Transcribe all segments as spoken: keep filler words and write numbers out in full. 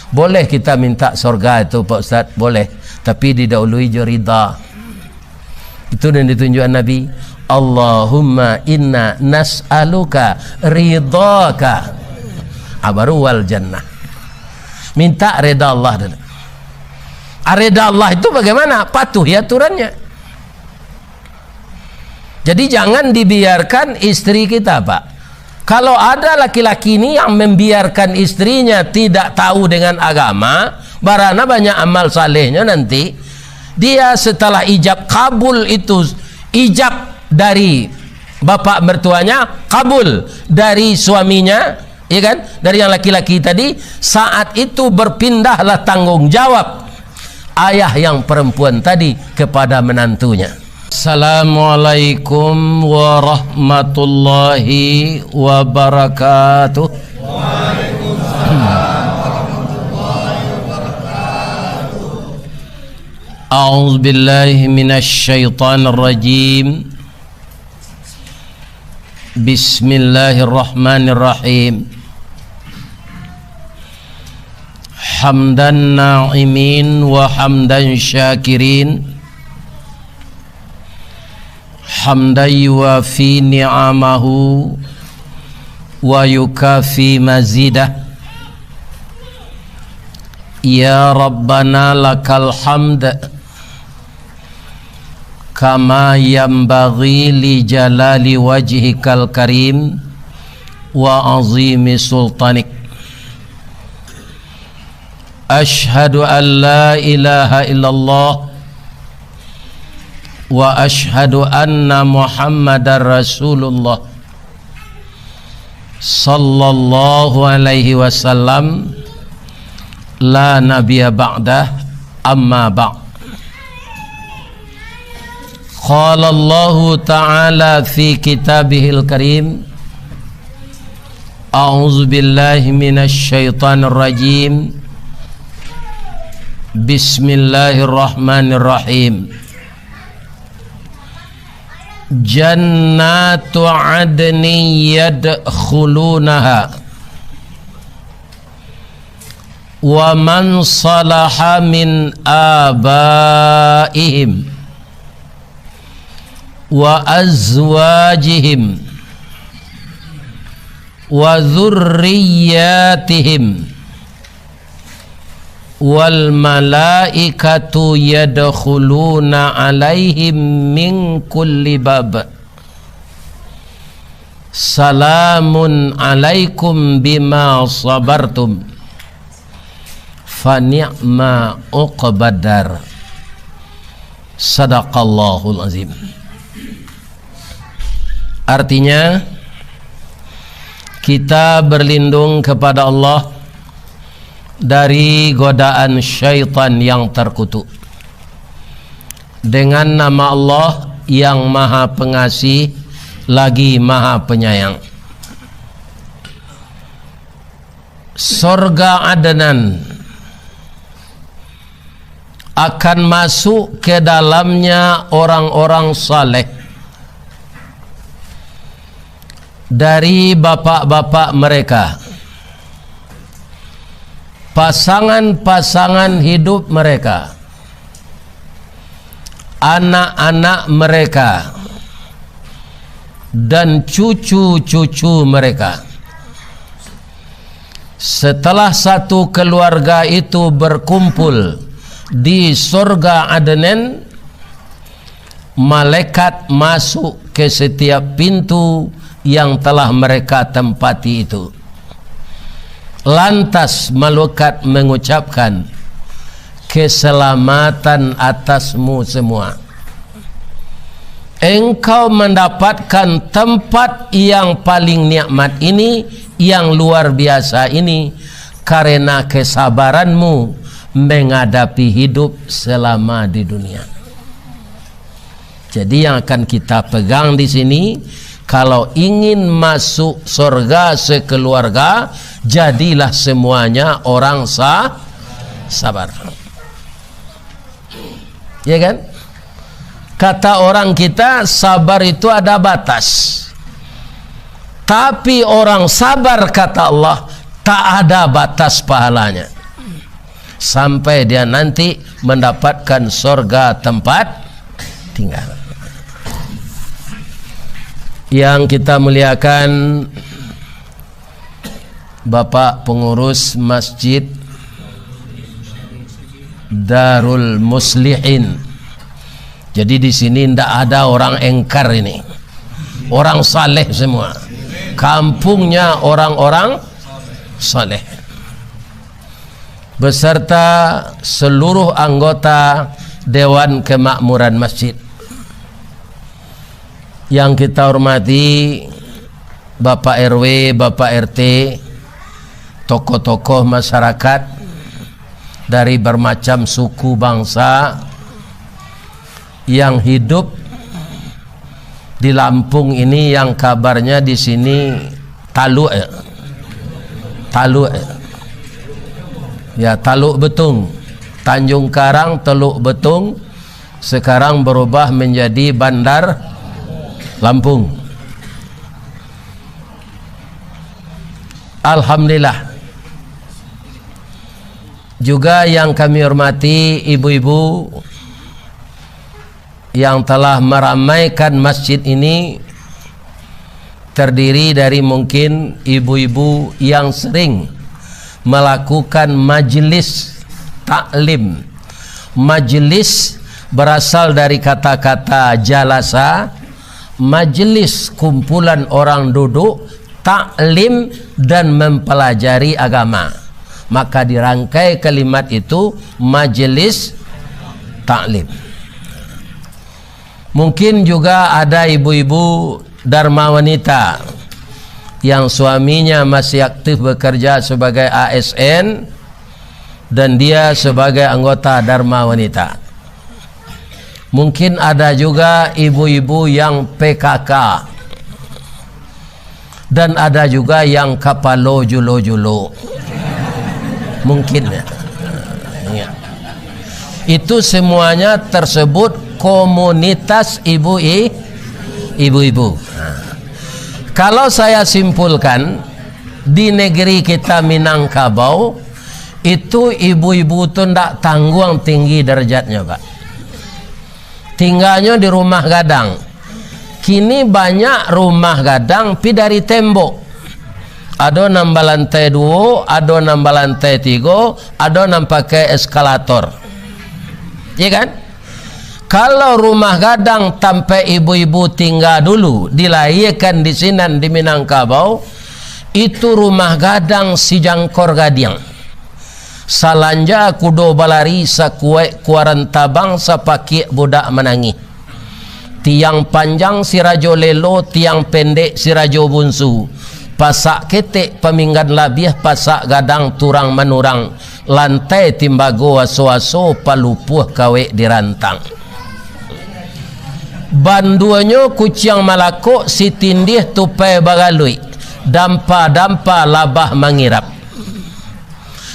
Boleh kita minta sorga itu, Pak Ustaz? Boleh. Tapi didahului jo ridha. Itu yang ditunjukkan Nabi. "Allahumma inna nas'aluka ridhaka." Ah, baru wal jannah. Minta reda Allah dulu. Ah, reda Allah itu bagaimana? Patuhi aturannya. Jadi, jangan dibiarkan istri kita, Pak. Kalau ada laki-laki ni yang membiarkan istrinya tidak tahu dengan agama, barana banyak amal salehnyo nanti, dia setelah ijab kabul itu, ijab dari bapak mertuanya, kabul dari suaminya, ya kan, dari yang laki-laki tadi, saat itu berpindahlah tanggung jawab ayah yang perempuan tadi kepada menantunya. Assalamualaikum warahmatullahi wabarakatuh. A'udzubillahi minasyaitonirrajim. Bismillahirrahmanirrahim. Hamdan na'imin wa hamdan syakirin. Hamdan yuwafi ni'amahu wa yukafi mazidah. Ya Rabbana lakal hamd. Kama yanbaghi li jalali wajhikal karim wa azimi sultanik. Asyhadu an la ilaha illallah wa asyhadu anna Muhammadar Rasulullah. Sallallahu alaihi wasallam, la nabiyya ba'dah, amma ba'd. Qala Allahu ta'ala fi kitabihil karim, a'udzu billahi minasy syaithanir rajim. Bismillahirrahmanirrahim. Jannatu adnin yadkhulunaha, wa man salaha min abaihim wa azwajihim wa dzurriyyatihim, wal malaikatu yadkhuluna alaihim min kulli bab. Salamun alaikum bima sabartum. Fa ni'ma uqbadar. Sadaqallahul azim. Artinya, kita berlindung kepada Allah dari godaan syaitan yang terkutuk. Dengan nama Allah yang Maha Pengasih, lagi Maha Penyayang. Sorga Adnan akan masuk ke dalamnya orang-orang saleh dari bapak-bapak mereka, pasangan-pasangan hidup mereka, anak-anak mereka, dan cucu-cucu mereka. Setelah satu keluarga itu berkumpul di sorga Adnan, malaikat masuk ke setiap pintu yang telah mereka tempati itu. Lantas malaikat mengucapkan, "Keselamatan atasmu semua. Engkau mendapatkan tempat yang paling nikmat ini, yang luar biasa ini, karena kesabaranmu menghadapi hidup selama di dunia." Jadi, yang akan kita pegang di sini, kalau ingin masuk sorga sekeluarga, jadilah semuanya orang sa-, sabar. Ya kan? Kata orang kita, sabar itu ada batas. Tapi orang sabar, kata Allah, tak ada batas pahalanya. sampai dia nanti mendapatkan sorga tempat tinggal. Yang kita muliakan, Bapak Pengurus Masjid Darul Muslihin. Jadi, di sini ndak ada orang engkar ini. Orang saleh semua. Kampungnya orang-orang saleh. Beserta seluruh anggota Dewan Kemakmuran Masjid. Yang kita hormati Bapak R W, Bapak R T, tokoh-tokoh masyarakat dari bermacam suku bangsa yang hidup di Lampung ini, yang kabarnya di sini Taluk, ya. Taluk, ya. Ya, Taluk Betung. Tanjung Karang, Teluk Betung, sekarang berubah menjadi Bandar Lampung. Alhamdulillah. Juga yang kami hormati ibu-ibu yang telah meramaikan masjid ini, terdiri dari mungkin ibu-ibu yang sering melakukan majelis taklim. Majelis berasal dari kata-kata jalasa, majelis, kumpulan orang duduk, taklim, dan mempelajari agama. Maka dirangkai kalimat itu majelis taklim. Mungkin juga ada ibu-ibu Dharma Wanita yang suaminya masih aktif bekerja sebagai A S N dan dia sebagai anggota Dharma Wanita. Mungkin ada juga ibu-ibu yang P K K. Dan ada juga yang kapalo julo-julo. Mungkin, ya. Ya. Itu semuanya tersebut komunitas ibu i-, ibu-ibu. Nah, kalau saya simpulkan, di negeri kita Minangkabau, itu ibu-ibu tu ndak tangguang tinggi derajatnya, Pak. Tingganyo di rumah gadang. Kini banyak rumah gadang pi dari tembok. Ado nan balantai duo, ado nan balantai tigo, ado nan pakai eskalator. Iya kan? Kalau rumah gadang tampek ibu-ibu tingga dulu, dilahiekan di sinan di Minangkabau, itu rumah gadang sijangkor gadiang. Salanja kudo balari, sakuaik kuaran tabang, sapakiak budak manangih. Tiang panjang si rajo lelo, tiang pendek si rajo bunsu. Pasak ketek paminggan labiah, pasak gadang turang manurang. Lantai timbago aso-aso, palupuah kawek dirantang. Banduanyo kuciang malakok, sitindih tupai bagaluik, dampa-dampa labah mangirap.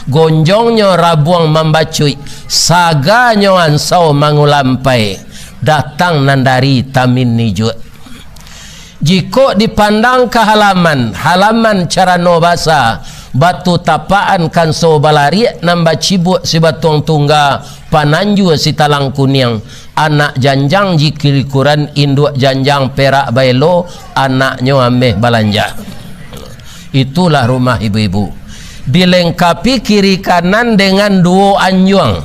Gonjongnyo rabuang mambacuik, saganyo ansau mangulampai, datang nan dari tamin nijuak. Jikok dipandang ka halaman, halaman carano basa, batu tapakan kanso balariak nan bacibuak sibatuang tungga, pananjua sitalang kuniang, anak janjang jikilikuran, induak janjang perak baelo, anaknyo ameh balanja. Itulah rumah ibu-ibu. Dilengkapi kiri kanan dengan duo anjuang.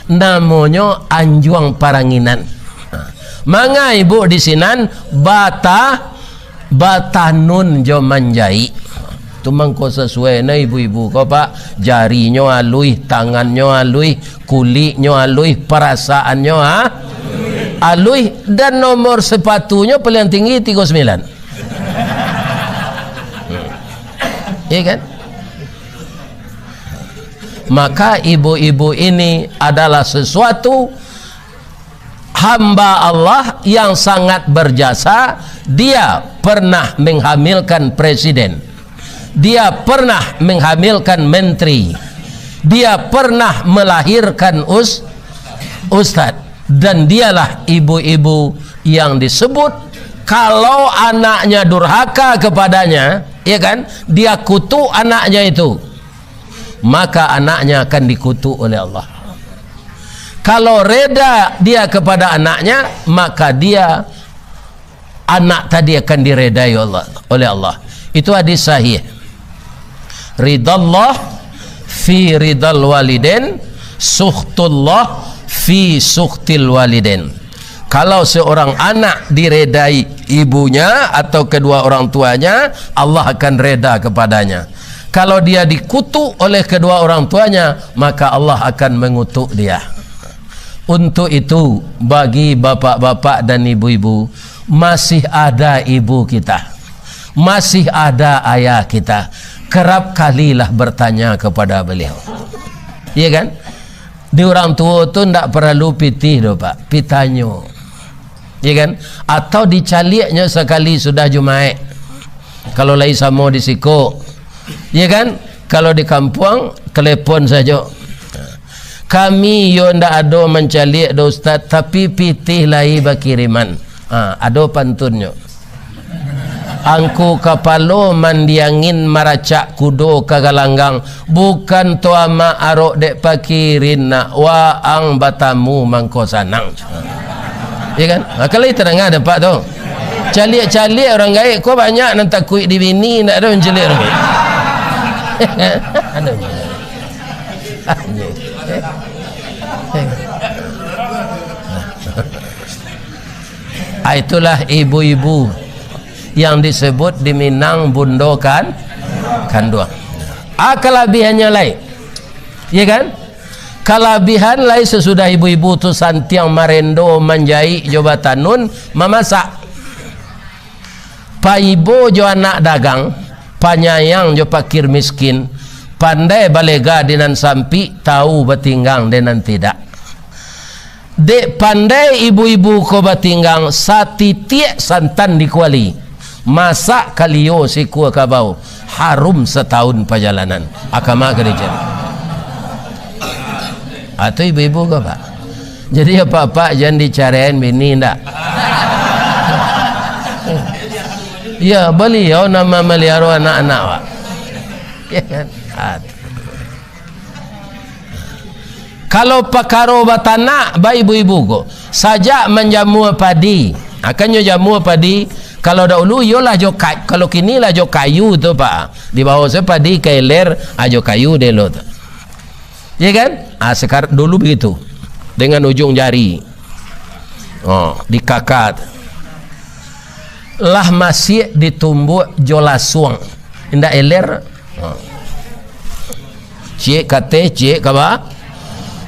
Namonyo anjuang paranginan. Manga ibu di sinan bata-, batanun jo manjaik. Tu mangko sasuai na ibu-ibu ko, Pak. Jarinyo aluih, tangannyo aluih, kuliknyo aluih, perasaannyo, ha? Aluih, dan nomor sepatunyo paling tinggi tigo sembilan. Iya kan? Maka ibu-ibu ini adalah sesuatu hamba Allah yang sangat berjasa. Dia pernah menghamilkan presiden. Dia pernah menghamilkan menteri. Dia pernah melahirkan us-, ustad. Dan dialah ibu-ibu yang disebut, kalau anaknya durhaka kepadanya, ya kan, dia kutuk anaknya itu. maka anaknya akan dikutuk oleh Allah. Kalau reda dia kepada anaknya, maka dia, anak tadi akan diredai Allah, oleh Allah. Itu hadis sahih. Ridallah fi ridal walidain, sukhtullah fi sukhtil walidain. Kalau seorang anak diredai ibunya atau kedua orang tuanya, Allah akan reda kepadanya. Kalau dia dikutuk oleh kedua orang tuanya, maka Allah akan mengutuk dia. Untuk itu, bagi bapak-bapak dan ibu-ibu, masih ada ibu kita, masih ada ayah kita, kerap kalilah bertanya kepada beliau. Iya kan? Di urang tuo tu ndak paralu pitih doh, Pak, pitanyo. Iya kan? Atau dicaliaknyo sakali sudah Jumaik. Kalau lai samo di siko, iya kan? Kalau di kampuang, telepon sajo. Kami yo ndak ado mancaliak doh, Ustaz, tapi pitih lai bakiriman. Ha, ado pantunnyo. Angku kapalo mandiangin maracak kudo ka galanggang, bukan to amak arok dek pakirin nak, waang batamu mangko sanang. Ya kan? Ha, kalau tadanga dek Pak tu. Caliak-caliak urang gaek ko banyak nan takuik di bini, ndak ado mancaliak urang gaek. Ado. Ah, itulah ibu-ibu yang disebut di Minang bundo kan, kanduang. Ah, kalabihannyo lai. Ya kan? Kalabihan lai sasudah ibu-ibu tu santiang marendo, manjaik jo batanun, mamasak. Paibo jo anak dagang, panyayang jo pakir miskin, pandai balega di nan sampik, tau batinggang di nan tidak. Dek pandai ibu-ibu ko batinggang, satitiak santan di kuali, masak kalio sikua kabau, harum satahun pajalanan. Akama ka dijadi. Atau ibu-ibu ko, Pak? Jadi, apak-apak jan dicaraian bini ndak? Ya, baliau nan mamaliharo anak-anak, Pak. Ya kan? Aduh. Kalau pakaro batanak, ba ibu-ibu ko, sajak manjamua padi, akannyo jamua padi, kalau dahulu iyolah jo ka-, kalau kini lah jo kayu tu, Pak. Di bawah se padi ka iler, ah, jo kayu dek lo tu. Ya kan? Ah, sekar-, dulu begitu. Dengan ujung jari. Oh, dikakat. Lah masiak ditumbuak jo lasuang. Indak iler. Oh. Ciek ka ateh, ciek ka ba-,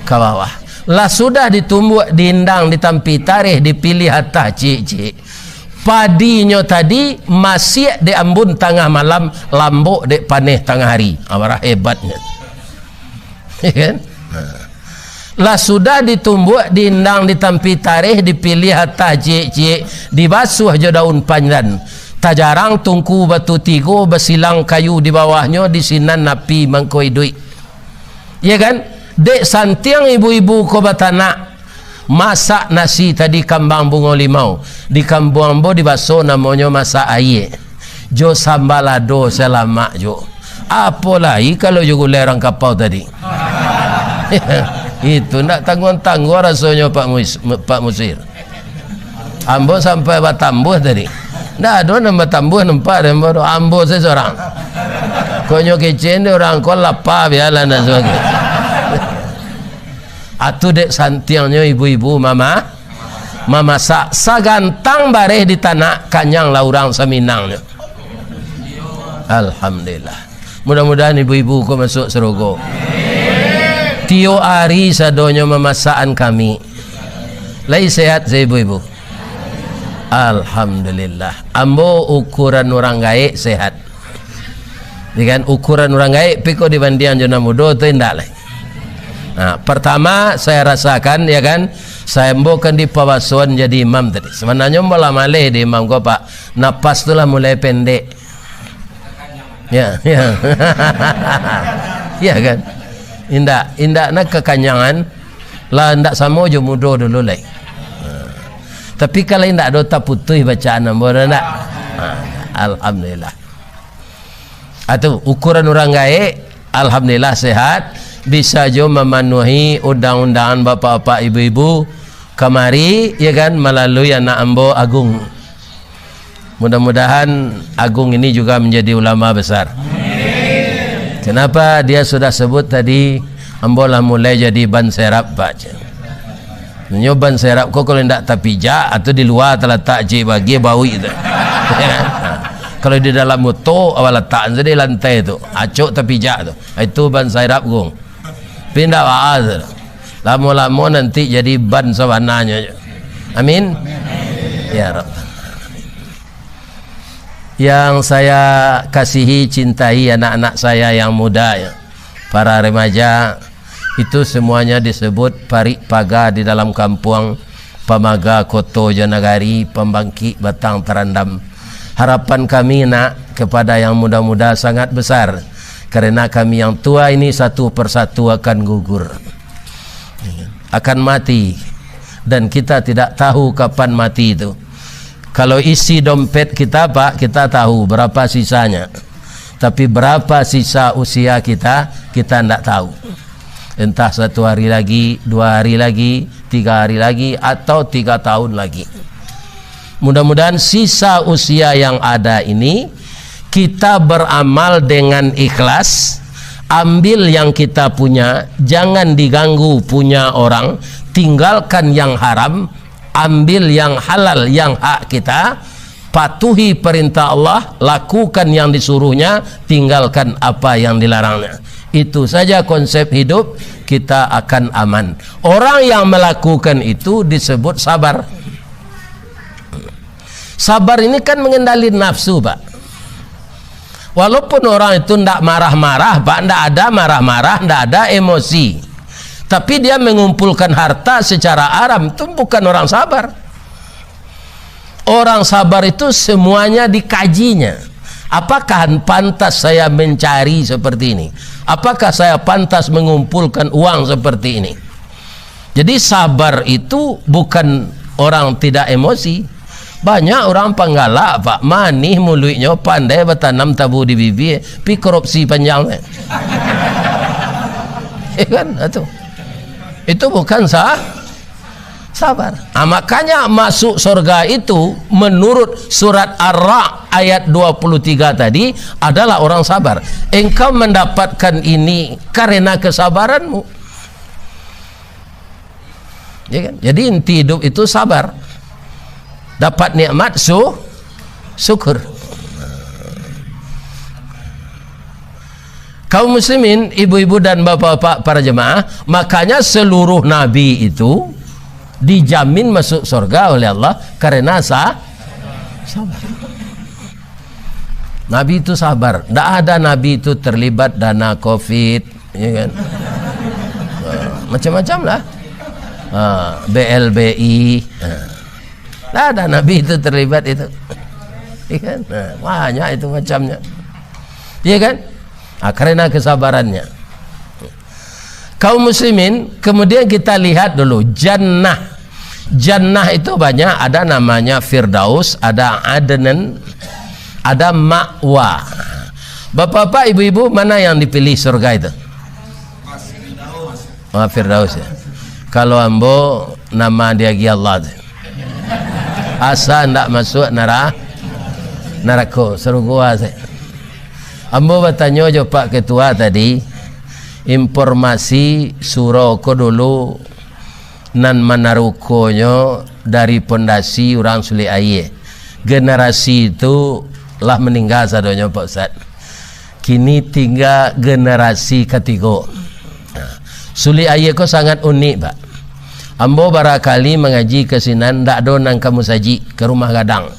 ka bawah. Lah sudah ditumbuak, diindang, ditampi tareh, dipiliah atah ciek-ciek. Padinyo tadi masiak dek ambun tangah malam, lambok dek paneh tangah ari. Ah, barah hebatnyo. Ya kan? Nah. Lah sudah ditumbuak, diindang, ditampi tareh, dipiliah atah ciek-ciek, dibasuah jo daun pandan. Tajarang tungku batu tigo, basilang kayu di bawahnyo, di sinan api mangko iduik. Ya kan? Dek santiang ibu-ibu ko batanak, masak nasi tadi kambang bungo limau. Di kampuang ambo dibaso namonyo masak aia. Jo samba lado salamak jo. Apo lai kalau jo gulai urang kapau tadi. Itu ndak tangguang-tangguang rasonyo, Pak Mus-, Pak Musir. Ambo sampai batambuah tadi. Ndak ado nan batambuah nampak dek ambo tu. Ambo se surang. Kok nyo kecek dek urang ko lapa, bialah ndak suah. Atu dek santiangnyo ibu-ibu mama-, mamasak. Sagantang bareh ditanak, kanyang lah urang saminangnyo. Alhamdulillah. Mudah-mudahan ibu-ibu ko masuk sarugo. Tiok ari sadonyo mamasakan kami. Lai sehat se ibu-ibu? Alhamdulillah. Ambo ukuran urang gaek sehat. Ya kan? Ukuran urang gaek piko dibandiang jo nan mudo tu indak lai. Nah, pertama saya rasakan, ya kan, saya ambo kan dipabasoan jadi imam tadi. Sebenarnyo ambo lah maleh di imam ko, Pak. Napas tu lah mulai pendek. Ya, ya. Ya kan? Indak, indak nak kekanyangan. Lah ndak samo jo mudo dulu lai. Ha. Tapi kalau indak ado taputuih bacaan ambo dah ndak? Ha, alhamdulillah. Atu ukuran urang gaek, alhamdulillah sehat, bisa jo mamanuahi undang-undangan bapak-bapak, ibu-ibu kamari, ya kan, malalui anak ambo Agung. Mudah-mudahan Agung ini juga menjadi ulama besar. Kenapa dia sudah sebut tadi, ambo lah mulai jadi ban serap, Pak. Nyo ban serap ko kalau indak tapijak, atau di lua talatak cik bagi bauik tu. Kalau di dalam moto, awak latak sajo di lantai tu, acok tapijak tu. Itu ban serap, Gung. Tapi indak baa tu. Lamo-lamo nanti jadi ban sabananyo. Amin. Ya Rabbal Alamin. Yang saya kasihi, cintai, anak-anak saya yang muda, ya, para remaja, itu semuanya disebut parik paga di dalam kampuang, pamaga koto jo nagari, pambangkik batang tarandam. Harapan kami, nak, kepada yang muda-muda sangat besar, karena kami yang tua ini satu persatu akan gugur, akan mati, dan kita tidak tahu kapan mati itu. Kalau isi dompet kita, Pak, kita tahu berapa sisanya. Tapi berapa sisa usia kita, kita ndak tahu. Entah satu hari lagi, dua hari lagi, tiga hari lagi, atau tiga tahun lagi. Mudah-mudahan sisa usia yang ada ini, kita beramal dengan ikhlas, ambil yang kita punya, jangan diganggu punya orang, tinggalkan yang haram, ambil yang halal, yang hak kita, patuhi perintah Allah, lakukan yang disuruh-Nya, tinggalkan apa yang dilarang-Nya. Itu saja konsep hidup, kita akan aman. Orang yang melakukan itu disebut sabar. Sabar ini kan mengendali nafsu, Pak. Walaupun orang itu ndak marah-marah, Pak, ndak ada marah-marah, ndak ada emosi. Tapi dia mengumpulkan harta secara haram, itu bukan orang sabar. Orang sabar itu semuanya dikajinya. Apakah pantas saya mencari seperti ini? Apakah saya pantas mengumpulkan uang seperti ini? Jadi sabar itu bukan orang tidak emosi. Banyak orang panggalak, Pak, manih muluiknyo, pandai batanam tabu di bibia, pi korupsi panjang. Ya kan? Itu. Itu bukan sa-, sabar. Ah, makanya masuk surga itu menurut surat Ar-Ra'd ayat dua puluh tiga tadi adalah orang sabar. Engkau mendapatkan ini karena kesabaranmu. Ya kan? Jadi inti hidup itu sabar. Dapat nikmat su-, syukur. Kaum muslimin, ibu-ibu dan bapak-bapak para jemaah, makanya seluruh nabi itu dijamin masuk surga oleh Allah karena sa-, sabar. Nabi itu sabar. Ndak ada nabi itu terlibat dana covid, ya kan? Ha, macam-macam lah. Ha, B L B I. Ha. Ndak ada nabi itu terlibat itu. Ya kan? Ha, banyak itu macamnya. Ya kan? Ha, karena kesabarannya. Kaum muslimin, kemudian kita lihat dulu jannah. Jannah itu banyak, ada namanya Firdaus, ada Adnan, ada Ma'wa. Bapak-bapak, ibu-ibu, mana yang dipilih surga itu? Ah, Firdaus, ya. Kalau ambo, nama diagiah Allah tu. Asa ndak masuk nara-, narako, sarugo asa. Ambo batanyo jo Pak Ketua tadi, informasi surau ko dulu nan manarukonyo dari pondasi urang Sulik Aia. Generasi tu lah maningga sadonyo, Pak Ustaz. Kini tingga generasi katigo. Nah, Sulik Aia ko sangat unik, Pak. Ambo barakali mangaji ka sinan, ndak ado nan ka musajik, ka rumah gadang.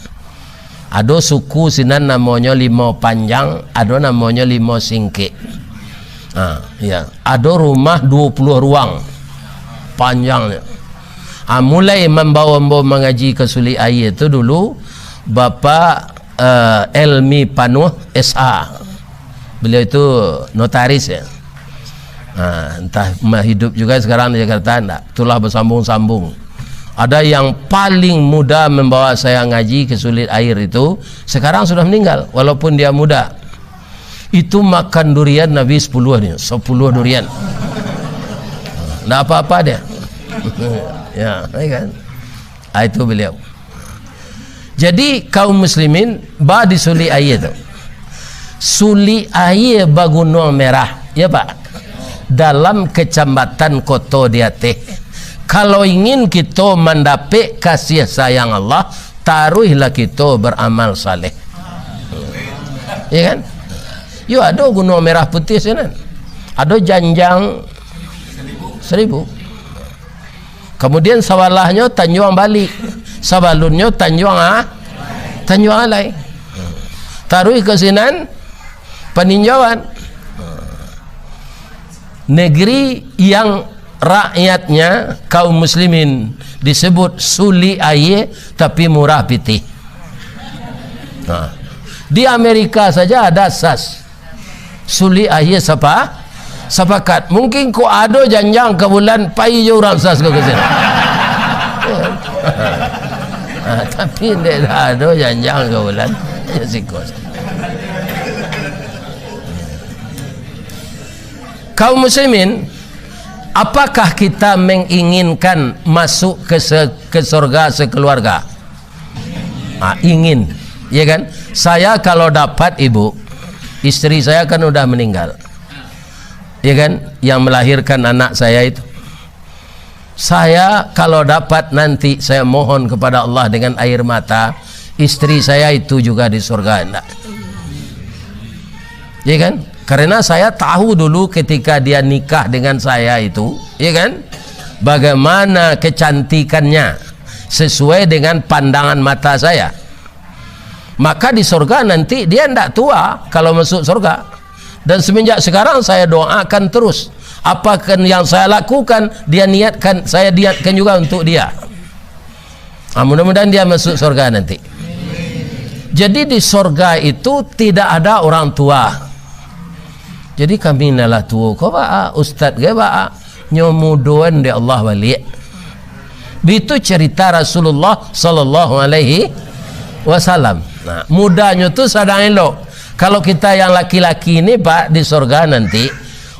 Ado suku sinan namonyo Limau Panjang, ado namonyo Limau Singkek. Ha, ya. Ado rumah duo puluah ruang panjangnyo. Ha, mulai mambawa ambo mangaji ka Sulik Aia tu dulu, Bapak, eh, Elmi Panuh, S A. Beliau itu notaris, ya. Ha, entah ma-, hidup juga sekarang di Jakarta, ndak. Itulah bersambung-sambung. Ada yang paling muda membawa saya ngaji ke Sulik Aia itu, sekarang sudah meninggal, walaupun dia muda. Itu makan durian habis sepuluh ni, sepuluh durian. Ndak apa-apa dia. Ya, ya kan? Ah, itu beliau. Jadi, kaum muslimin, ba di Sulik Aia tu. Sulik Aia Bagunuang Merah, ya, Pak? Dalam Kecamatan Koto di Ateh. Kalau ingin kito mandapek kasih sayang Allah, taruihlah kito beramal saleh. Ya kan? Yo, ado Gunuang Merah Putih sinan. Ado Janjang Seribu. Kamudian, sabalahnyo Tanjuang Balik, sabalunnyo Tanjuang A-, Tanjuang Alai. Taruih ka sinan, Paninjauan. Negeri yang rakyatnya kaum muslimin disebut Sulik Aia, tapi murah pitih. Nah, di Amerika saja ada sas. Sulik Aia Sapa-, Sapakat. Mungkin kok ado janjang ka bulan, pai jo urang sas ko ka sinan. Ah, tapi ndak ado janjang ka bulan. Ya, siko. Kaum muslimin, apakah kita menginginkan masuk ke se-, ke sorga sekeluarga? Ah, ingin, ya kan? Saya kalau dapat ibu, istri saya kan udah meninggal, ya kan? Yang melahirkan anak saya itu. Saya kalau dapat nanti, saya mohon kepada Allah dengan air mata, istri saya itu juga di surga, enggak? Ya kan? Karena saya tahu dulu ketika dia nikah dengan saya itu, ya kan? Bagaimana kecantikannya sesuai dengan pandangan mata saya. Maka di surga nanti dia ndak tua kalau masuk surga. Dan semenjak sekarang saya doakan terus. Apa yang saya lakukan, dia niatkan, saya niatkan juga untuk dia. Ah, mudah-mudahan dia masuk surga nanti. Jadi di surga itu tidak ada orang tua. Jadi kami nan lah tuo ko baa, ustaz ge baa, nyo mudoan dek Allah baliak. Bitu cerita Rasulullah sallallahu alaihi wasallam. Nah, mudanyo tu sadang elok. Kalau kita yang laki-laki ni, Pak, di surga nanti,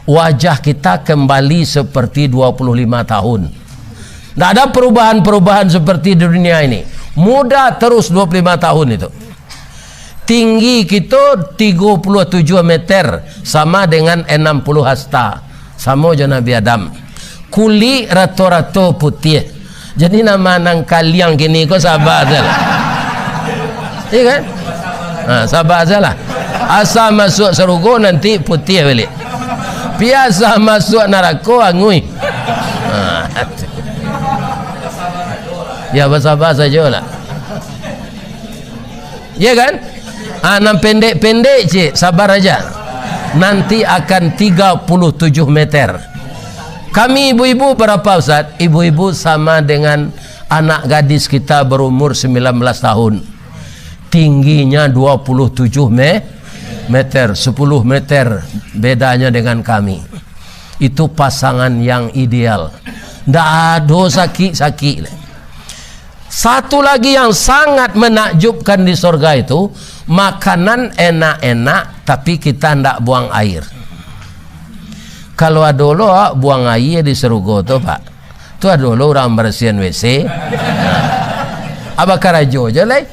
wajah kita kembali seperti dua puluh lima tahun. Ndak ada perubahan-perubahan seperti di dunia ini. Muda terus dua puluh lima tahun itu. Tinggi kito tigo puluh tujuh meter, sama dengan enam puluh hasta. Samo jo Nabi Adam. Kulik rato-rato putiah. Jadi, nama nan kaliang kini ko saba sajolah. Iya kan? Ha, saba sajolah. Asa masuak sarugo nanti putiah baliak. Pi asa masuak narako anguih. Ha. Ya, basaba sajolah. Ya kan? Ah, nan pendek-pendek, cik, sabar aja. Nanti akan tiga puluh tujuh meter. Kami ibu-ibu berapa, Ustaz? Ibu-ibu sama dengan anak gadis kita berumur sembilan belas tahun. Tingginya dua puluh tujuh me-, meter, sepuluh meter bedanya dengan kami. Itu pasangan yang ideal. Ndak ado sakik-sakik. Satu lagi yang sangat menakjubkan di sorga itu, makanan enak-enak, tapi kita ndak buang air. Kalau ado lo, awak buang aia di sarugo tu, Pak. Tu ado lo urang barasiahan W C. Abah karajo je lai.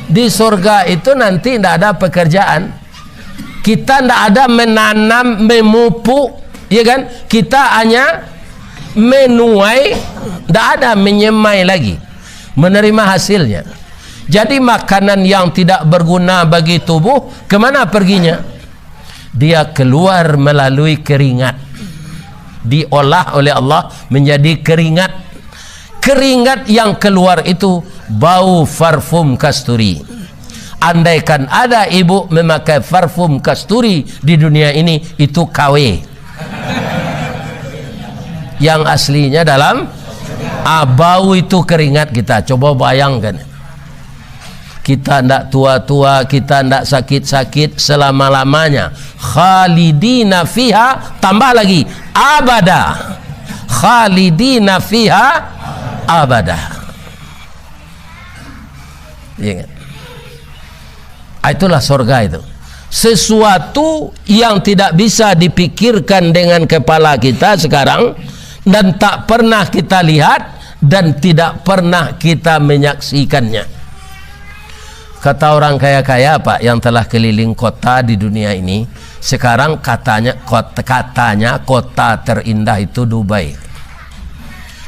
Di sorga itu nanti ndak ada pekerjaan. Kita ndak ada menanam, memupuk, ya kan? Kita hanya menuai, ndak ada menyemai lagi, menerima hasilnya. Jadi, makanan yang tidak berguna bagi tubuh, kemana perginya? Dia keluar melalui keringat. Diolah oleh Allah menjadi keringat. Keringat yang keluar itu bau parfum kasturi. Andaikan ada ibu memakai parfum kasturi di dunia ini, itu K W. Yang aslinya dalam, ah, bau itu keringat kita. Coba bayangkan. Kita ndak tua-tua, kita ndak sakit-sakit selama-lamanya. Khalidina fiha, tambah lagi, abada. Khalidina fiha abada. Iya kan? Ah, itulah sorga itu. Sesuatu yang tidak bisa dipikirkan dengan kepala kita sekarang, dan tak pernah kita lihat, dan tidak pernah kita menyaksikannya. Kata orang kaya-kaya, Pak, yang telah keliling kota di dunia ini, sekarang katanya, kot-, katanya kota terindah itu Dubai.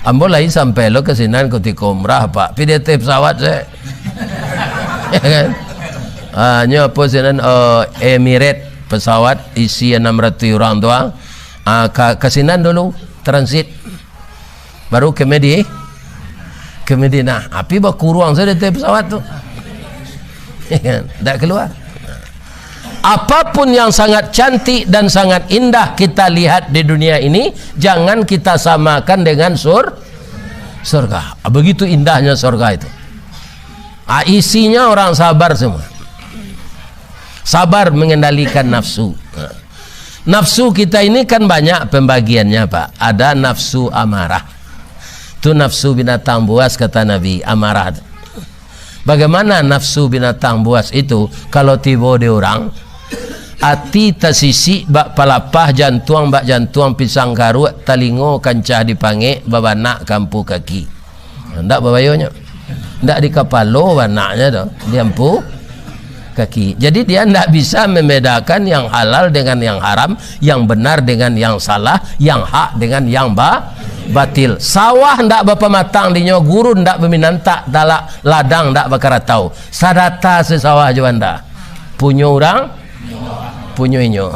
Ambo lai sampai lo ka sinan kutiko umrah, Pak. Pi di ateh pesawat se. Ya kan? Ah, nyo apo sinan, eh, Emirates, pesawat isi enam ratus urang tu, ah. Ah, ka, ka sinan dulu, transit. Baru ke Medi-, ke Madinah. Api bakuruang sajo di ateh pesawat tu. Ya kan? Ndak keluar. Apapun yang sangat cantik dan sangat indah kita lihat di dunia ini, jangan kita samakan dengan sur-, surga. Begitu indahnya surga itu. Ah, isinya orang sabar semua. Sabar mengendalikan nafsu. Nafsu kita ini kan banyak pembagiannya, Pak. Ada nafsu amarah. Tu nafsu binatang buas, kata Nabi, amarah tu. Bagaimana nafsu binatang buas itu? Kalau tibo di urang, ati tasisik bak palapah, jantuang bak jantuang pisang karuak, talingo kancah dipangek, babanak ka ampu kaki. Ndak babayonyo. Ndak di kapalo banaknyo tu, di ampu kaki. Jadi dia ndak bisa membedakan yang halal dengan yang haram, yang benar dengan yang salah, yang hak dengan yang ba-, batil. Sawah ndak bapamatang dinyo, gurun ndak baminantak talak, ladang ndak bakaratau. Sadata se sawah jo banda. Punyo urang, punyo inyo.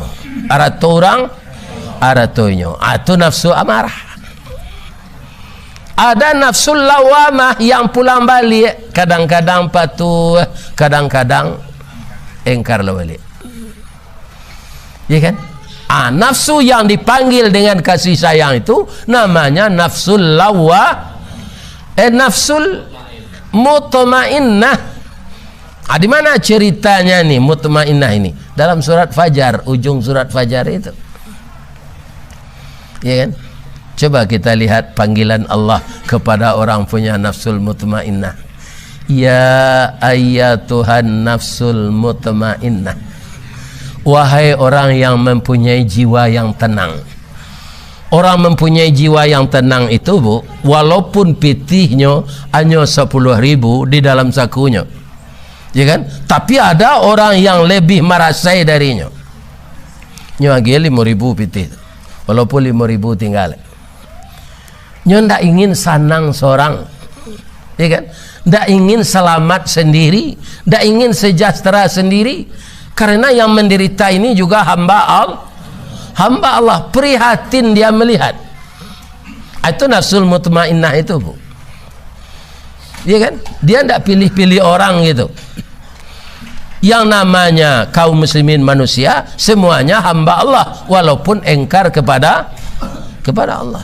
Arato urang, arato inyo. Ah, tu nafsu amarah. Ada nafsul lawamah yang pulang baliak, kadang-kadang patuh, kadang-kadang engkar lah baliak. Ya kan? Ah, nafsu yang dipanggil dengan kasih sayang itu namanya nafsul lawa-, eh, nafsul mutmainnah. Ah, di mana ceritanya ni, mutmainnah ini? Dalam surat Fajar, ujung surat Fajar itu. Ya kan? Coba kita lihat panggilan Allah kepada orang punya nafsul mutmainnah. "Ya ayyatuhan nafsul mutmainnah." Wahai orang yang mempunyai jiwa yang tenang. Orang mempunyai jiwa yang tenang itu, Bu, walaupun pitihnyo hanyo sapuluah ribu di dalam sakunyo, ya kan? Tapi ada orang yang lebih marasai darinyo. Nyo agiah limo ribu pitih tu, walaupun limo ribu tingga. Nyo ndak ingin sanang sorang, ya kan? Ndak ingin selamat sendiri, ndak ingin sejahtera sendiri. Karena yang menderita ini juga hamba Al-, hamba Allah. Prihatin dia melihat. Itu nafsul mutmainnah itu, Bu. Ya kan? Dia ndak pilih-pilih orang gitu. Yang namanya kaum muslimin manusia, semuanya hamba Allah, walaupun engkar kepada, kepada Allah.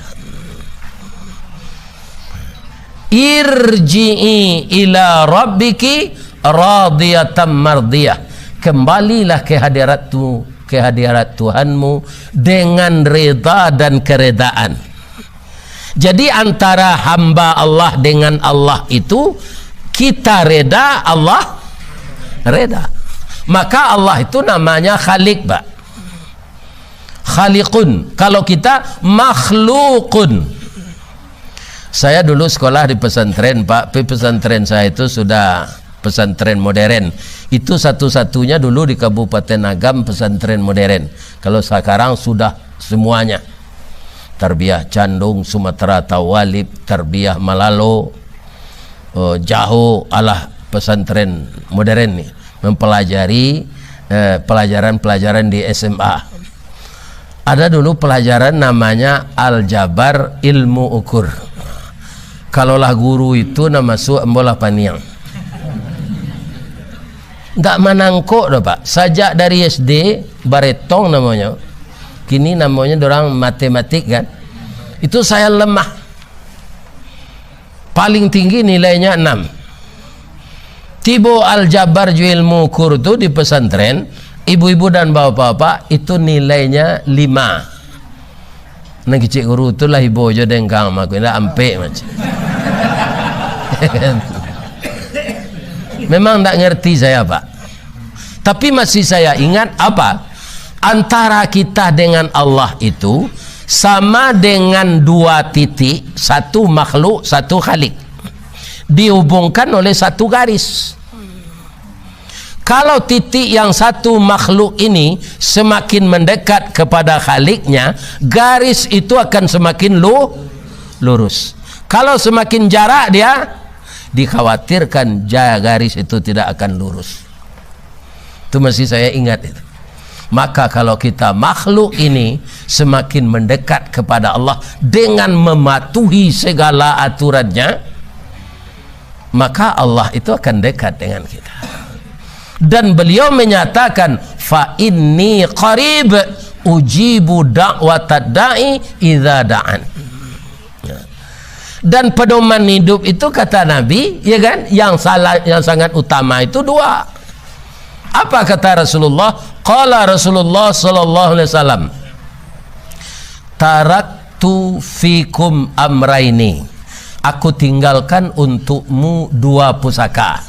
"Irji'i ila rabbiki radiyatan mardiyah." Kembalilah ke hadirat tu, ke hadirat Tuhanmu dengan reda dan keredaan. Jadi, antara hamba Allah dengan Allah itu, kita reda, Allah reda. Maka Allah itu namanya Khalik, Pak. Khaliqun. Kalau kita, makhlukun. Saya dulu sekolah di pesantren, Pak. Tapi pesantren saya itu sudah pesantren modern. Itu satu-satunya dulu di Kabupaten Agam pesantren modern. Kalau sekarang sudah semuanya. Tarbiyah Candung, Sumatera Tawalib, Tarbiyah Malalo, eh, Jaho, alah pesantren modern ni, mempelajari, eh, pelajaran-pelajaran di S M A. Ada dulu pelajaran namanya aljabar, ilmu ukur. Kalau lah guru itu nan masuak, ambo lah paniang. Ndak manangkok doh, Pak. Sajak dari S D, baretong namonyo. Kini namonyo dorang matematik, kan. Itu saya lemah. Paling tinggi nilainya enam. Tibo aljabar jo ilmu ukur tu di pesantren, ibu-ibu dan bapak-bapak, itu nilainya lima. Nan kecik guru tu lah ibo jo dengkang mako, indak ampek macam. Memang ndak ngerti saya, Pak. Tapi masih saya ingat apa? Antara kita dengan Allah itu sama dengan dua titik, satu makhluk, satu Khalik. Dihubungkan oleh satu garis. Kalau titik yang satu makhluk ini semakin mendekat kepada Khaliknya, garis itu akan semakin lu-, lurus. Kalau semakin jarak dia, dikhawatirkan ja-, garis itu tidak akan lurus. Itu masih saya ingat itu. Maka kalau kita makhluk ini semakin mendekat kepada Allah dengan mematuhi segala aturannya, maka Allah itu akan dekat dengan kita. Dan beliau menyatakan, "Fa inni qarib, ujibu da'watad da'i idza da'an." Dan pedoman hidup itu, kata Nabi, ya kan, yang salah, yang sangat utama itu dua. Apa kata Rasulullah? Qala Rasulullah sallallahu alaihi wasallam, "Taraktu fikum amraini." Aku tinggalkan untukmu dua pusaka.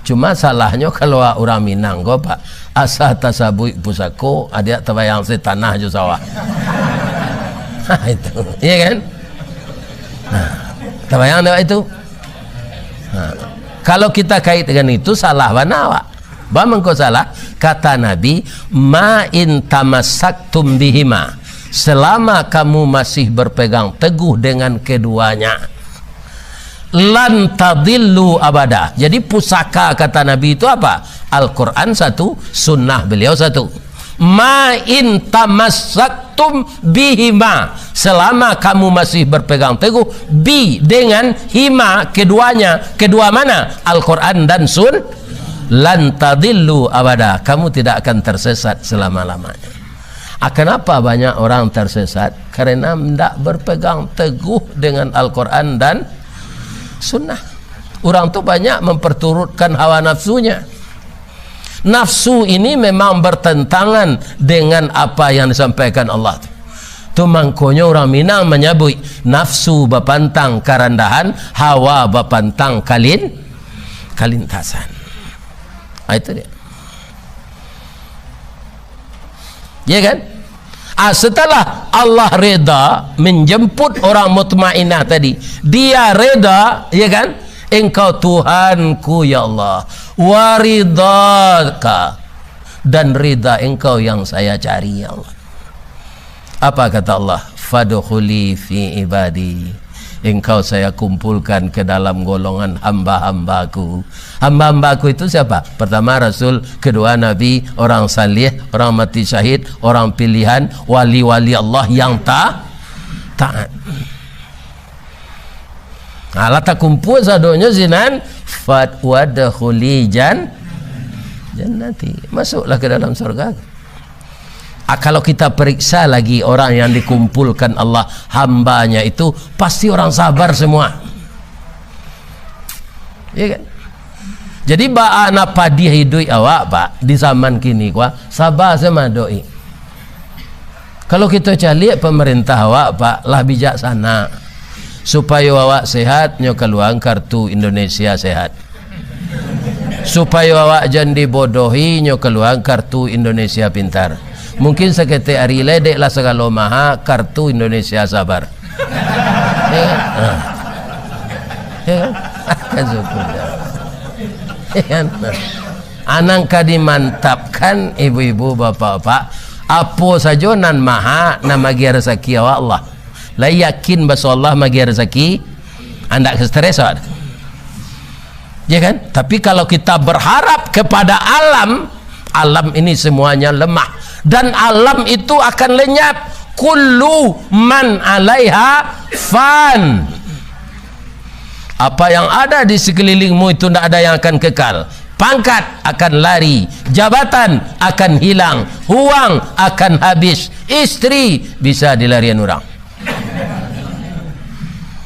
Cuma salahnyo kalau urang Minang ko, Pak, asa tasabuik pusako, adiak tabayang se tanah jo sawah. Ha, itu. Iya kan? Nah, tabayang dek itu? Nah, kalau kita kaitkan itu, salah bana, Pak. Ba mangko salah, kata Nabi, "Ma in tamassaktum bihima." Selama kamu masih berpegang teguh dengan keduanya, "lan tadillu abada." Jadi pusaka, kata Nabi, itu apa? Al-Quran satu, sunnah beliau satu. "Ma in tamassaktum bihima." Selama kamu masih berpegang teguh bi, dengan, hima, keduanya. Kedua mana? Al-Quran dan sun-, "lan tadillu abada." Kamu tidak akan tersesat selama-lamanya. Ah, kenapa banyak orang tersesat? Karena ndak berpegang teguh dengan Al-Quran dan Sunnah. Orang tu banyak memperturutkan hawa nafsunya. Nafsu ini memang bertentangan dengan apa yang disampaikan Allah tu. Tu mangkonyo urang Minang manyabuik, "Nafsu bapantang karandahan, hawa bapantang kalin-, kalintasan." Ah, itu dia. Ya kan? Ah, setelah Allah reda menjemput orang mutmainnah tadi, dia reda, ya kan? "Engkau Tuhanku, ya Allah, wa ridhaka, dan rida Engkau yang saya cari, ya Allah." Apa kata Allah? "Fadkhuli fi ibadi." Engkau saya kumpulkan ke dalam golongan hamba-hambaku. Hamba-hambaku itu siapa? Pertama Rasul, kedua Nabi, orang saleh, orang mati syahid, orang pilihan, wali-wali Allah yang ta-, taat. Alah takumpul sadonyo sinan, fat wadkhuli jan-, jannati. Masuklah ke dalam surga. Ah, kalau kita periksa lagi orang yang dikumpulkan Allah, hambanya itu, pasti orang sabar semua. Iya kan? Jadi, baa nan padiah iduik awak, Pak, di zaman kini ko, saba se mandok. Kalau kito caliak pemerintah awak, Pak, lah bijaksana. Supayo awak sehat, nyo kaluaan kartu Indonesia Sehat. Supayo awak jan dibodohi, nyo kaluaan kartu Indonesia Pintar. Mungkin saketek ari lai dek lah sagalo maha, kartu Indonesia Sabar. Ya kan? Ah. Ya kan? Kan syukur dah. Ya kan? Nah. Anang ka dimantapkan, ibu-ibu, bapak-bapak, apo sajo nan maha, nan magiah rasaki awak Allah. Lah yakin baso Allah magiah rasaki, andak ka stres awak. Ya kan? Tapi kalau kita berharap kepada alam, alam ini semuanya lemah. Dan alam itu akan lenyap. Kullu man alaiha fan. Apa yang ada di sekelilingmu itu ndak ada yang akan kekal. Pangkat akan lari, jabatan akan hilang, uang akan habis, istri bisa dilarian urang.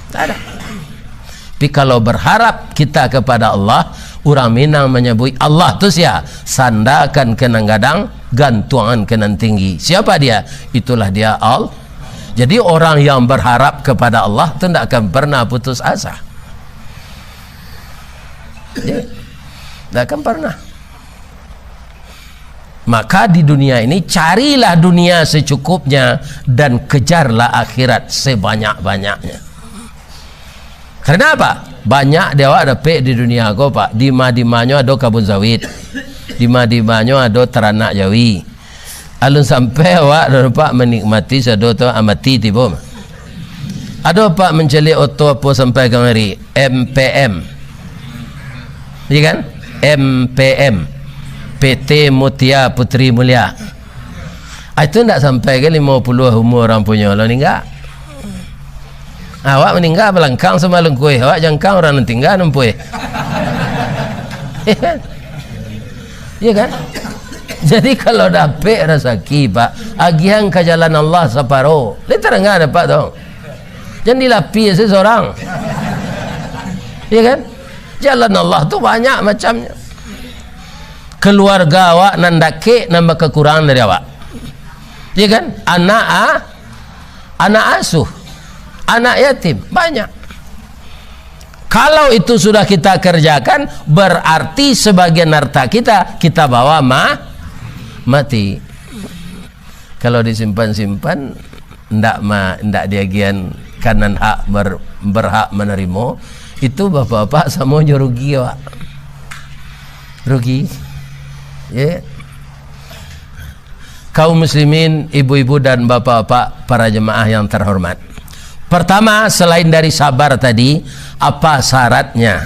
Tak ada. Tapi kalau berharap kita kepada Allah, urang Minang manyabuik Allah tu sia? Sandakan ka nan gadang, gantuangan ka nan tinggi. Siapa dia? Itulah dia Allah. Jadi orang yang berharap kepada Allah tu ndak akan pernah putus asa. Ya. Ndak akan pernah. Maka di dunia ini carilah dunia secukupnya dan kejarlah akhirat sebanyak-banyaknya. Karena apa? Banyak di awak dapek di dunia ko, Pak. Dima-dimanyo ado kabun sawit. Dima-dimanyo ado taranak jawi. Alun sampai awak dah, Pak, menikmati sado tu, amati tibo. Ado, Pak, mancaliak oto apo sampai kamari? M P M. Iya kan? M P M. P T Mutia Putri Mulia. Ah, itu ndak sampai ka limo puluah umur urang punyo lo ningga. Awak maningga balangkang samalung kuih, awak jangkang urang nan tingga nan puih. Iya kan? Jadi kalau dapek rasaki, Pak, agiahan ka jalan Allah saparo. Lai tarang dapek tu. Jan dilapia se sorang. Iya kan? Jalan Allah tu banyak macamnyo. Keluarga awak nan dakek nan bakakurangan dari awak. Iya kan? Anak a-, anak asuh, anak yatim, banyak. Kalau itu sudah kita kerjakan, berarti sebagian harta kita, kita bawa ma-, mati. Kalau disimpan-simpan, ndak ma-, ndak diagian ka nan hak ber-, berhak manarimo, itu bapak-bapak samo jo rugi awak. Rugi. Ya. Kaum muslimin, ibu-ibu dan bapak-bapak, para jemaah yang terhormat. Pertama, selain dari sabar tadi, apa syaratnya?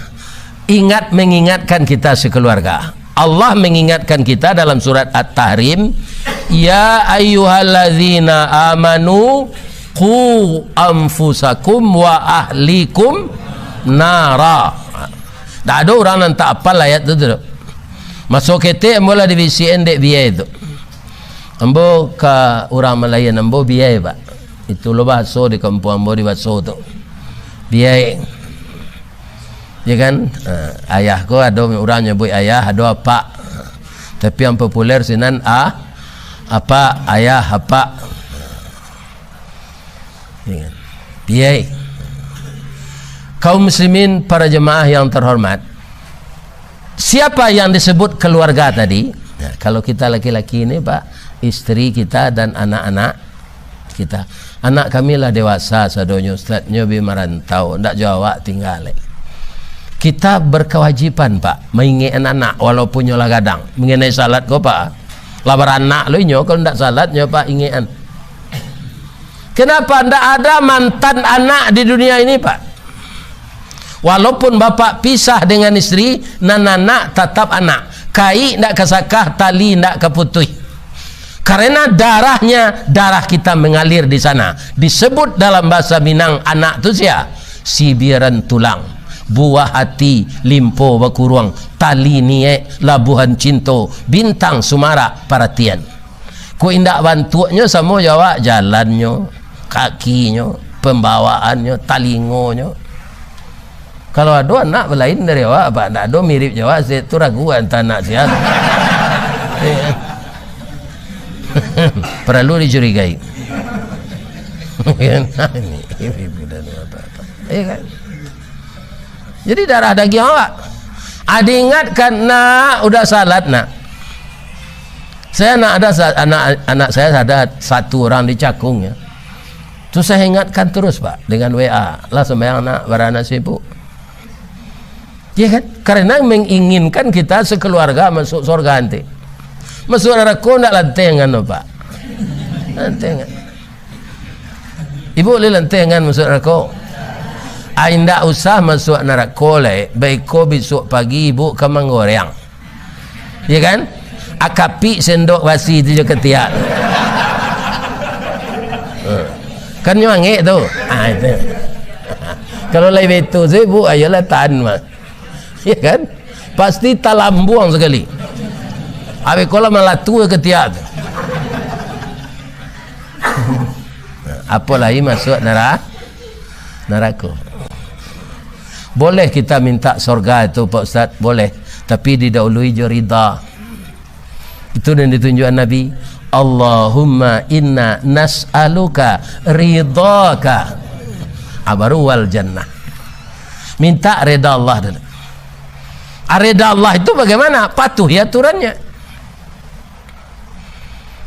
Ingat, mengingatkan kita sekeluarga. Allah mengingatkan kita dalam surat At-Tahrim, "Ya ayyuhalladzina amanu qu anfusakum wa ahlikum nara." Ndak ado urang nan tak apal ayat tu, tu. Maso ketek ambo lah dibisiakan dek biai tu. Ambo ka urang malayan ambo biai, Pak. Itu lo bahaso di kampuang ambo di Baso tu. Biai. Ya kan? Ha, ayah ko ado urang nyabuik ayah, ado apak. Tapi yang populer sinan a-, apak, ayah, apak. Ya kan? Biai. Kaum muslimin, para jemaah yang terhormat, siapa yang disebut keluarga tadi? Nah, kalau kita laki-laki ni, Pak, isteri kita dan anak-anak kita. Anak kami lah dewasa sadonyo, Ustaz, nyo bi marantau, ndak jo awak tingga lai. Kita berkewajiban, Pak, maingek anak-anak, walaupun nyo lah gadang. Mengenai salat ko, Pak, lah baranak lo inyo, kalau ndak salat nyo, Pak, ingekan. Kenapa ndak ada mantan anak di dunia ini, Pak? Walaupun bapak pisah dengan isteri, nan anak tatap anak. Kaik ndak ka sakah, tali ndak ka putuih. Karena darahnya, darah kita mengalir di sana. Disebut dalam bahasa Minang, anak tu sia? Sibiran tulang, buah hati, limpo bakuruang, tali niaik, labuhan cinto, bintang sumarak paratian. Kok indak bantuaknyo samo jo awak, jalannyo, kakinyo, pembawaannyo, talingonyo. Kalau ado anak balain dari awak, Pak, ndak ado mirip jo awak, se-, tu ragu antah anak sia. Perlu dicurigai. Ini, ini budak ni apa-apa. Iya kan? Jadi darah daging awak. Ah, diingatkan, "Nak, udah salat, Nak." Saya nak ada sa-, anak, anak saya ada satu orang di Cakung, ya. Tu saya ingatkan terus, Pak, dengan W A. "Lah sembahyang, Nak, baranak sibuk." Ya kan? Karena menginginkan kita sekeluarga masuk surga nanti. Masuk neraka ndak lantengan, Pak. Lantengan. Ibu lai lantengan masuk narako? Ah, indak usah masuk narako lai. Baiko bisuak pagi ibu ka manggoreang. Ya kan? Akapik sendok basi tu jo katiak. Kan nyo angek tu. Ah, itu. Kalau lai baitu se, Bu, ayolah tahan mah. Ya kan? Pasti talambuang sakali. Abih ko lah malatu katiak tu. Apo lai masuak nara-, narako. Boleh kita minta sorga itu, Pak Ustaz, boleh. Tapi didahului jo rida. Itu yang ditunjukkan Nabi. "Allahumma inna nas'aluka ridhaka." Ah, baru wal jannah. Minta rida Allah dulu. Ah, rida Allah itu bagaimana? Patuhi aturannya.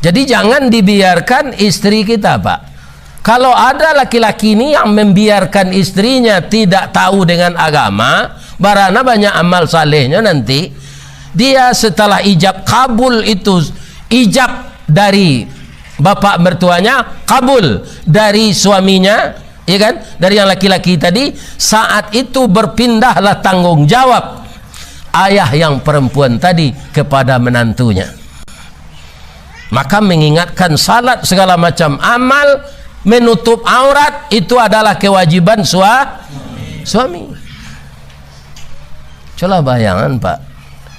Jadi, jangan dibiarkan istri kita, Pak. Kalau ada laki-laki ni yang membiarkan istrinya tidak tahu dengan agama, barana banyak amal salehnyo nanti, dia setelah ijab kabul itu, ijab dari bapak mertuanya, kabul dari suaminya, ya kan, dari yang laki-laki tadi, saat itu berpindahlah tanggung jawab ayah yang perempuan tadi kepada menantunya. Maka mengingatkan salat, segala macam amal, menutup aurat, itu adalah kewajiban sua-, suami. Cubolah bayangan, Pak.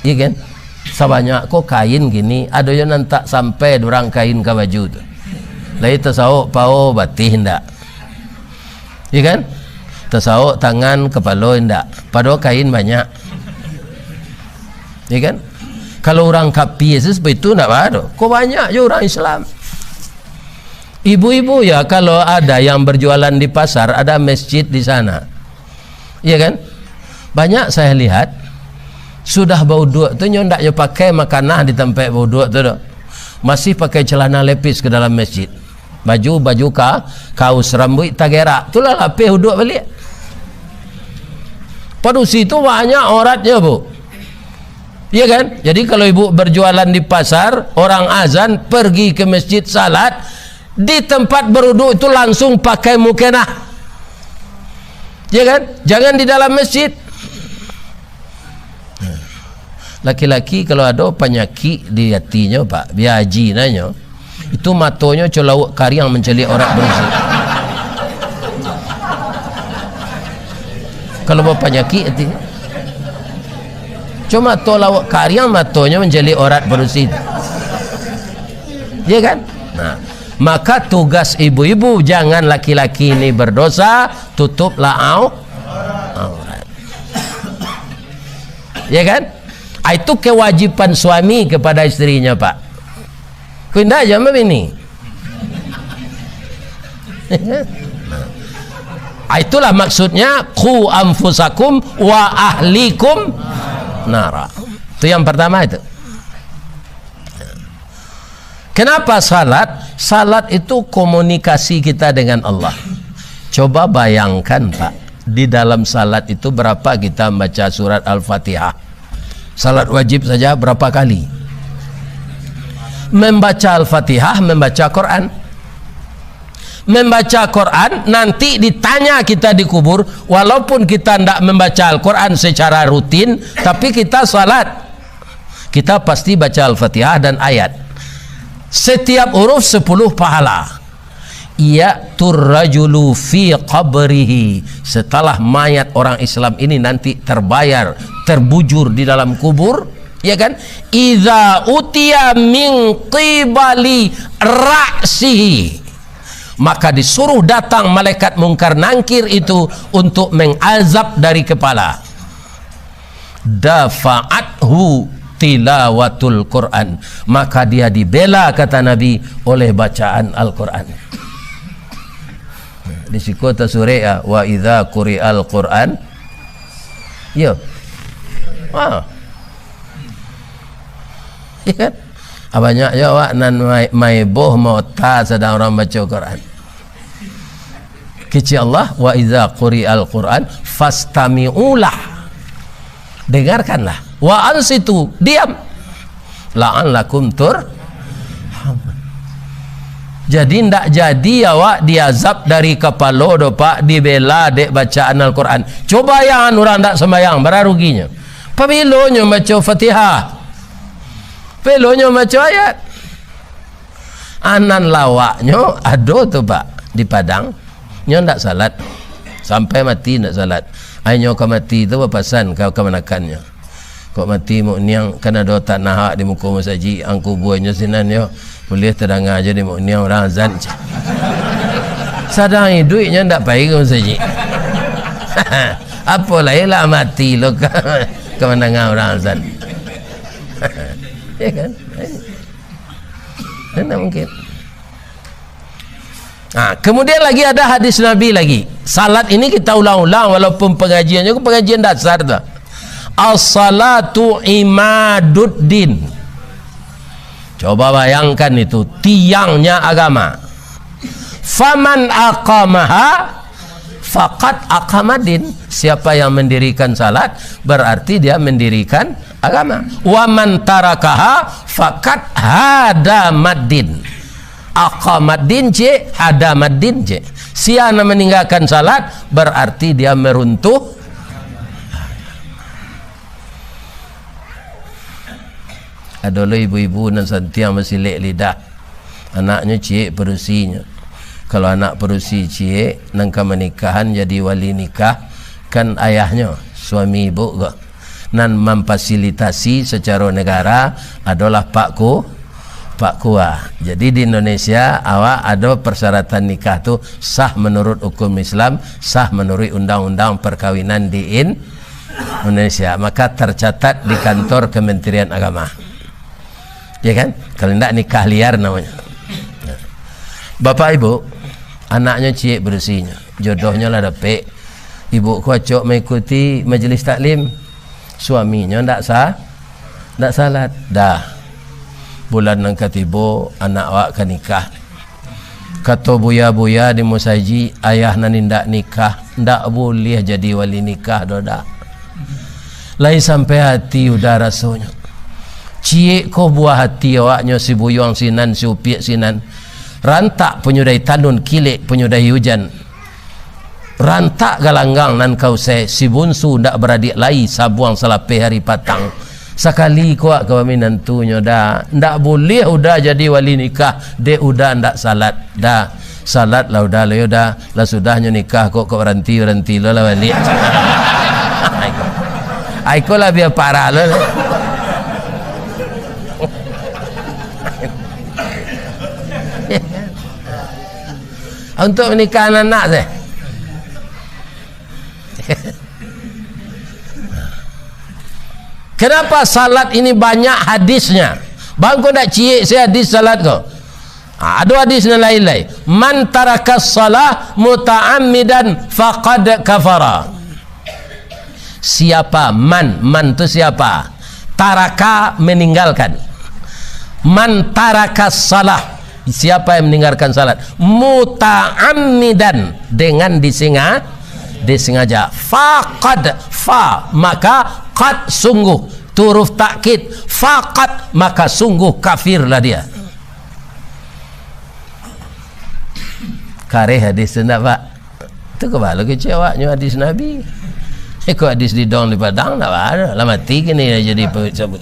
Iya kan? Sabanyak ko kain kini, ado yo nan tak sampai durang kain ka baju tu. Lai tasawok pao batih ndak? Iya kan? Tasawok tangan, kapalo indak. Padahal kain banyak. Iya kan? Kalau urang kapia se seperti itu ndak baa doh. Ko banyak jo urang Islam. Ibu-ibu ya, kalau ada yang berjualan di pasar, ada masjid di sana. Iya kan? Banyak saya lihat, sudah bauduak tu nyo ndak nyo pakai makanah di tampek bauduak tu doh. Masih pakai celana lepis ke dalam masjid. Baju, baju ka-, kaus, rambuik tagerak. Itulah lapeh uduak baliak. Padusi tu banyak auratnyo, Bu. Iya kan? Jadi, kalau ibu berjualan di pasar, orang azan, pergi ke masjid salat, di tempat beruduk itu langsung pakai mukenah. Iya kan? Jangan di dalam masjid. Laki-laki kalau ado panyakik di atinyo, Pak, bia haji nanyo, itu matonyo co lauak kariang mancaliak aurat barusi. Kalau bapanyakik ati, co mato lauak kariang, matonyo mancaliak aurat barusi. Ya kan? Nah, maka tugas ibu-ibu, jangan laki-laki ini berdosa, tutuplah au-, aurat. Ya kan? Ah, itu kewajiban suami kepada istrinya, Pak. Ko indak aja mah bini. Ah, itulah maksudnya, "Qu anfusakum wa ahlikum nara." Itu yang pertama itu. Kenapa salat? Salat itu komunikasi kita dengan Allah. Coba bayangkan, Pak, di dalam salat itu berapa kita membaca surat Al-Fatihah? Salat wajib saja berapa kali? Membaca Al-Fatihah, membaca Quran. Membaca Quran, nanti ditanya kita di kubur, walaupun kita ndak membaca Al-Quran secara rutin, tapi kita salat. Kita pasti baca Al-Fatihah dan ayat. Setiap huruf sepuluh pahala. Ya'tur rajulu fi qabrihi. Setelah mayat orang Islam ini nanti terbayar, terbujur di dalam kubur, ya kan? Idza utiya min qibali ra'sihi. Maka disuruh datang malaikat Mungkar Nangkir itu untuk mengazab dari kepala. Dafa'athu tilawatul Quran. Maka dia dibela, kata Nabi, oleh bacaan Al-Quran. Di siko tasurek, ah, "Wa idza quri'al Quran." Yo. Ah. Ya kan? Ah, banyak yo awak nan mai-, maiboh maota sadang urang baco Quran. Kecek Allah, "Wa idza quri'al Quran fastami'u lah." Dengarkanlah. "Wa ansitu," diam. "La'allakum turhamun." Jadi, ndak jadi awak diazab dari kapalo doh, Pak, dibela dek bacaan Al-Quran. Coba yang urang ndak sembayang, bara ruginyo. Pabilo nyo baco Fatihah? Pabilo nyo baco ayat? Anan lawaknyo ado tu, Pak, di Padang. Nyo ndak salat. Sampai mati ndak salat. Ai nyo ka mati tu bapasan ka kamanakannyo, "Kok mati Muk Niang, kan ado tanah awak di muko masajik, ang kubuanyo sinan yo. Buliah tadanga jo di Muk Niang urang azan," ceh. Sadang iduik nyo ndak pai ka masajik. Apo lai lah mati lo ka, ka mandanga urang azan. Ya kan? Mana mungkin? Nah, kemudian lagi ada hadis Nabi lagi. Salat ini kita ulang-ulang, walaupun pengajiannya pengajian dasar tu. "As-salatu imaduddin." Coba bayangkan itu, tiangnya agama. Faman aqamaha faqad aqamaddin. Siapa yang mendirikan salat, berarti dia mendirikan agama. Wa man tarakaha faqad hadamaddin. Aqamaddin ciek, hadamaddin ciek. Sia nan meninggalkan salat, berarti dia meruntuh. Ado lo ibu-ibu nan santiang basilek lidah. Anaknyo ciek padusinyo. Kalau anak padusi ciek, nan ka manikahan jadi wali nikah, kan ayahnyo, suami ibu ko. Nan mamfasilitasi sacaro negara adolah Pak Ku-, Pak Kua. Jadi di Indonesia, awak ado persyaratan nikah tu sah menurut hukum Islam, sah menurut undang-undang perkawinan di In-, Indonesia, maka tercatat di kantor Kementerian Agama. Ya kan? Kalau indak, nikah liar namanya. Bapak Ibu, anaknyo ciek padusinyo, jodohnyo lah dapek. Ibu ko acok mengikuti majelis taklim. Suaminyo ndak sa-, ndak salat. Dah. Bulan nan katibo, anak awak ka nikah. Kato buya-buya di musajik, ayah nan indak nikah, ndak buliah jadi wali nikah doh, dak. Lai sampai hati Uda rasonyo. Ciek ko buah hati awaknyo, si buyuang sinan, si upiak sinan. Rantak panyudahi tanun, kilek panyudahi ujan. Rantak galanggang nan ka usai, si bunsu ndak baradiak lai, sabuang salapeh ari patang. Sakali ko awak ka baminantunyo, Da, ndak buliah Uda jadi wali nikah, dek Uda ndak salat, Da. Salatlah Uda lo yo, Da. Lah sudahnyo nikah ko, kok baranti-baranti lo lah baliak. Ai ko. Ai ko lah bia parah lo. Untuk menikah anak-anak se. Kenapa salat ini banyak hadisnya? Bangko ndak ciek se hadis salat ko. Ha, ado hadis nan lain lai. "Man tarakas salah muta'ammidan faqad kafara." Siapa man? Man tu siapa? Taraka, meninggalkan. "Man tarakas salah." Siapa yang meninggalkan salat? "Muta'ammidan." Dengan disenga-, disengaja. Faqad, fa, maka qad, sungguh. Tu huruf takkid. Faqad, maka sungguh kafirlah dia. Kareh hadis tu ndak, Pak? Tu kabalo kecek awaknyo hadis Nabi. Eh, kok hadis di Dong di Padang ndak ado. Lah mati kini lah jadi pe-, sabut.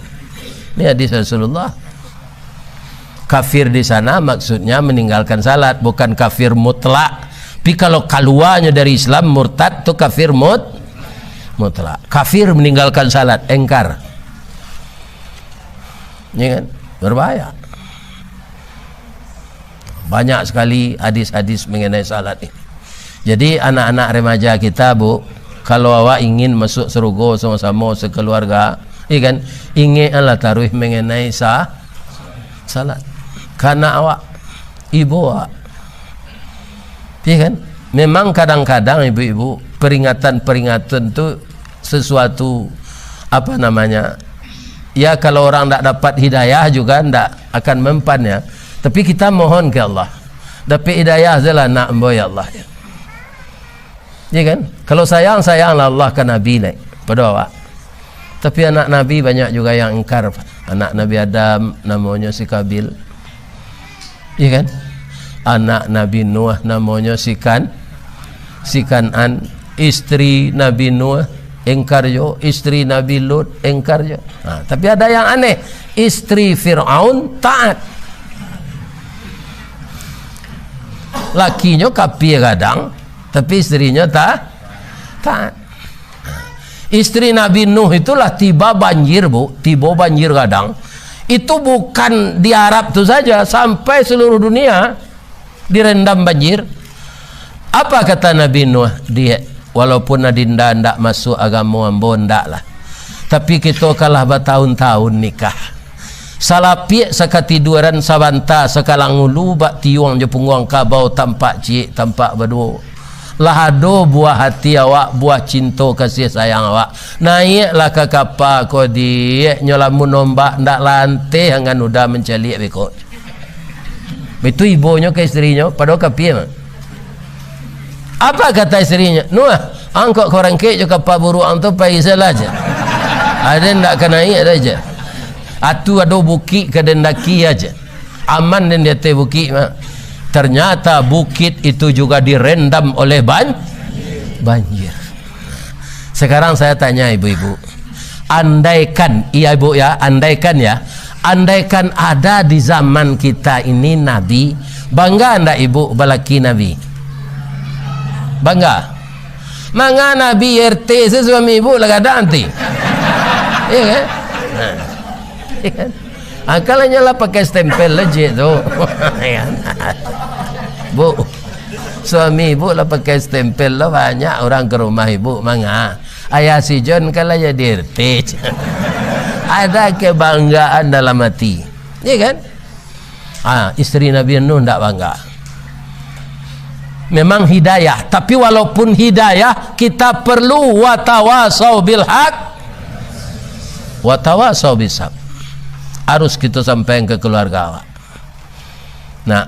Ni hadis Rasulullah. Kafir di sana maksudnya meninggalkan salat, bukan kafir mutlak. Tapi kalau kaluanyo dari Islam, murtad, tu kafir mut-, mutlak. Kafir meninggalkan salat, engkar. Ya kan? Berbahaya. Banyak sekali hadis-hadis mengenai salat ini. Jadi, anak-anak remaja kita, Bu, kalau awak ingin masuk surga sama-sama sekeluarga, iya kan, ingeklah taruih mengenai sa-, salat. Karena awak, ibu awak. Iya kan? Memang kadang-kadang, ibu-ibu, peringatan-peringatan tu sesuatu, apa namanya, ya, kalau orang ndak dapat hidayah juga ndak akan mempan, ya. Tapi kita mohon ke Allah, dapek hidayah sajolah anak ambo, ya Allah, ya. Ya kan? Kalau sayang, sayanglah Allah ka Nabi lai, pado awak. Tapi anak Nabi banyak juga yang ingkar. Anak Nabi Adam namonyo si Kabil. Iya kan? Anak Nabi Nuh namonyo si Kan-, si Kan'an. Istri Nabi Nuh engkar jo, istri Nabi Lut engkar jo. Ha, tapi ada yang aneh, istri Firaun taat. Lakinyo kapia gadang, tapi istrinyo ta-, taat. Istri Nabi Nuh itulah tiba banjir, Bu, tibo banjir gadang. Itu bukan di Arab tu saja, sampai seluruh dunia direndam banjir. Apa kata Nabi Nuh? "Diak, walaupun adinda ndak masuk agamo ambo, ndaklah. Tapi kito kan lah batahun-tahun nikah. Salapiak sakatiduran, sabanta sakalang ulu, bak tiuang jo pungguang kabau, tampak ciek, tampak baduo. Lah ado buah hati awak, buah cinto kasih sayang awak. Naiaklah ka kapa ko, Diak, nyo lamun ombak ndak lanteh angan uda mancaliak beko. Itu ibonyo ka isterinyo, padahal kapia mah. Apa kata isterinyo? "Nuh, angkok ko rangkek jo kapa buruak ang tu, pai salah je. Ado ndak ka naiak dah je. Atu ado bukik ka den daki aja. Aman den di ateh bukik mah." Ternyata bukit itu juga direndam oleh ban-, banjir. Sekarang saya tanya ibu-ibu, andaikan, iya ibu ya, andaikan ya, andaikan ada di zaman kita ini nabi, bangga ndak ibu balaki nabi? Bangga. Manga nabi R T se suami ibu lah gadang nanti. Iya kan? Nah. Iya kan? Angkal hanyo lah pakai stempel lah, Cik, tu. Kan? Bu, suami ibu lah pakai stempel lah, banyak urang ka rumah ibu, manga. Ayah si John kan lah jadi R T. Ada kebanggaan dalam hati. Iya kan? Ah, isteri Nabi Nuh ndak bangga. Memang hidayah, tapi walaupun hidayah, kita perlu watawasau bil haq, watawasau bis sabr. Harus kita sampaikan ke keluarga awak. Nak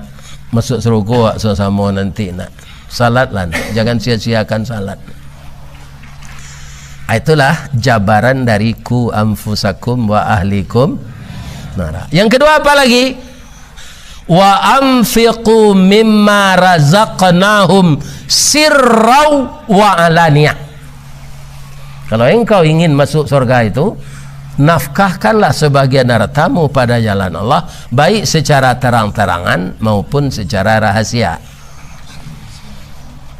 masuk surga awak samo-samo nanti, nak. Salatlah, nak. Jangan sia-siakan salat. Ah, itulah jabaran dari "Ku anfusakum wa ahlikum nara." Yang kedua apa lagi? "Wa anfiqu mimma razaqnahum sirrau wa alaniyah." Kalau engkau ingin masuk surga itu, nafkahkanlah sebagian hartamu pada jalan Allah, baik secara terang-terangan maupun secara rahasia.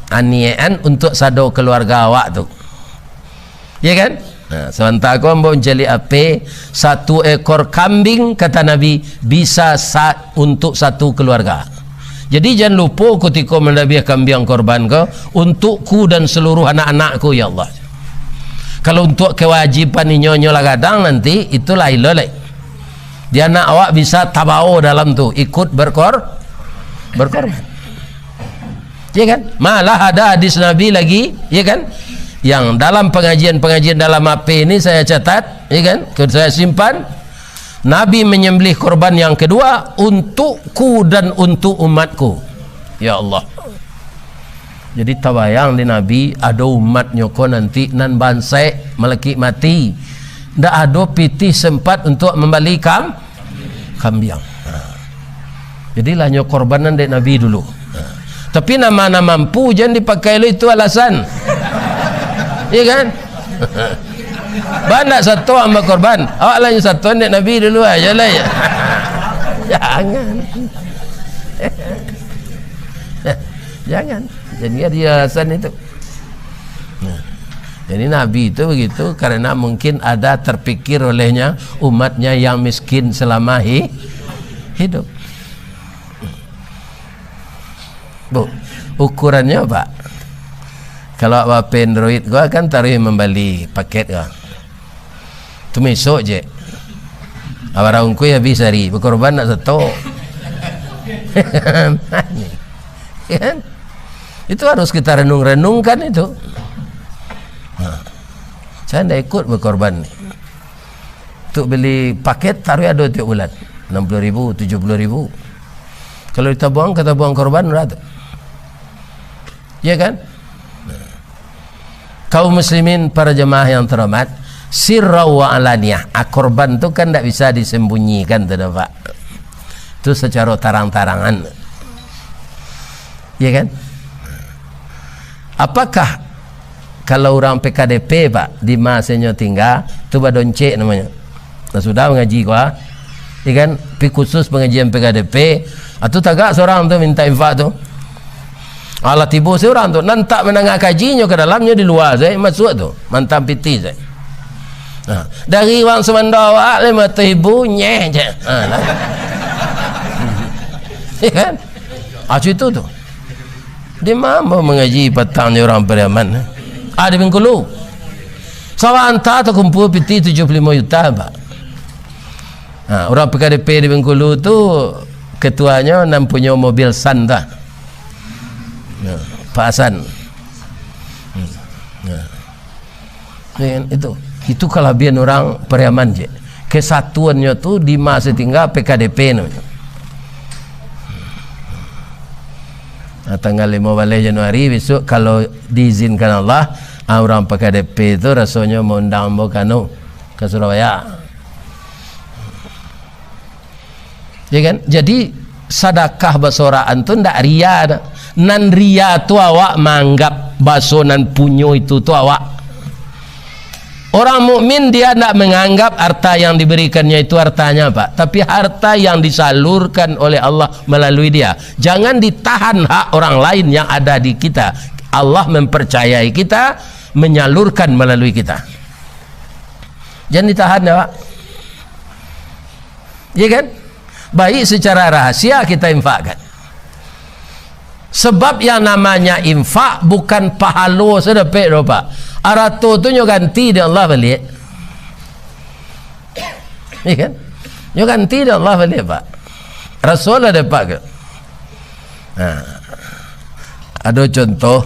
Aniakan untuk sado keluarga awak tu. Ya kan? Nah, sementara ko ambo mancaliak ape, satu ekor kambing, kata Nabi, bisa sa-, untuk satu keluarga. Jadi, jan lupo kutiko mandabiah kambiang korban ko, "Untukku dan seluruh anak-anakku, ya Allah." Kalau untuk kewajiban inyo-nyo lah gadang nanti, itulah ilo lai. Di anak awak bisa tabawo dalam tu, ikut berkor-, berkorban. Ya kan? Malah ada hadis Nabi lagi, ya kan? Yang dalam pengajian-pengajian dalam H P ini saya catat, ya kan? Saya simpan. Nabi menyembelih korban yang kedua untukku dan untuk umatku. Ya Allah. Jadi tabayang di Nabi, ado umatnyo ko nanti nan bansaik malakik mati. Ndak ado pitih sempat untuk mambali kam-, kambiang. Ha. Jadi lah nyo korbanan dek Nabi dulu. Ha. Tapi nan ma-, nan mampu, jan dipakai lo itu alasan. Iya kan? Ba ndak sato ang bakorban. Awak lah nyo sato dek Nabi dulu aja lah ya. Jangan. Jangan. Jadi ada alasan itu. Nah, jadi Nabi itu begitu karena mungkin ada terpikir olehnya umatnya yang miskin selama hi-, hidup. Bu, ukurannya apa? Kalau awak Android gua kan taruh membeli paket gua. Tu mesok je. Abarang ungkui habis hari, bakorban nak sato. Kan? Itu harus kita renung-renungkan itu. Ha. Saya ndak ikut bakorban ni. Untuk beli paket, taruh ado tiap bulan. Enam puluh ribu, tujuh puluh ribu. Kalau ditabuang, ka tabuang korban, bara tu? Ya kan? Kaum muslimin, para jemaah yang terhormat, sirrau wa alaniyah. Ah, korban tu kan ndak bisa disembunyikan tu dah, Pak. Tu secara tarang-tarangan. Ya kan? Apakah kalau urang P K D P, Pak, di ma se nyo tingga, tu badoncek namonyo. Nah, sudah mangaji ko, ah. Ya kan? Pi khusus pengajian P K D P, ah, tu tagak surang tu minta infak tu. Alah tibo surang tu, nan tak mandanga kaji nyo ka dalam, nyo di lua se masuak tu, mantang pitih se. Nah, dari urang sumando awak limo ratuih ribu, nyeh je. Ha, lah. Ya kan? Ah, situ tu. Di ma mangaji patang jo urang Pariaman? Ah, di Bengkulu. Sawah anta takumpul pitih tujuah puluah limo juta, Pak. Ha, urang P K D P di Bengkulu tu ketuanyo nan punyo mobil San tu. Nah, Pak Hasan. Hmm. Nah. Ya kan? Itu. Itu kalabihan urang Pariaman, cek. Kesatuannyo tu di masa tinggal P K D P namonyo. Nah, tanggal limo baleh Januari besok, kalau diizinkan Allah, ah, urang P K D P tu rasonyo maundang ambo ka anu, ka Surabaya. Ya kan? Jadi, sadakah basoraan tu ndak ria doh. Nan ria tu awak maanggap baso nan punyo itu tu awak. Orang mukmin, dia ndak menganggap harta yang diberikannya itu hartanya, Pak, tapi harta yang disalurkan oleh Allah melalui dia. Jangan ditahan hak orang lain yang ada di kita. Allah mempercayai kita, menyalurkan melalui kita. Jangan ditahan ya, Pak. Iya kan? Baik secara rahasia kita infakkan. Sebab yang namanya infak bukan pahalo sadapek doh, Pak. Arato tu nyo ganti dek Allah baliak. Iya kan? Nyo ganti dek Allah baliak, Pak. Rasul lah dapat ke? Nah, ado contoh,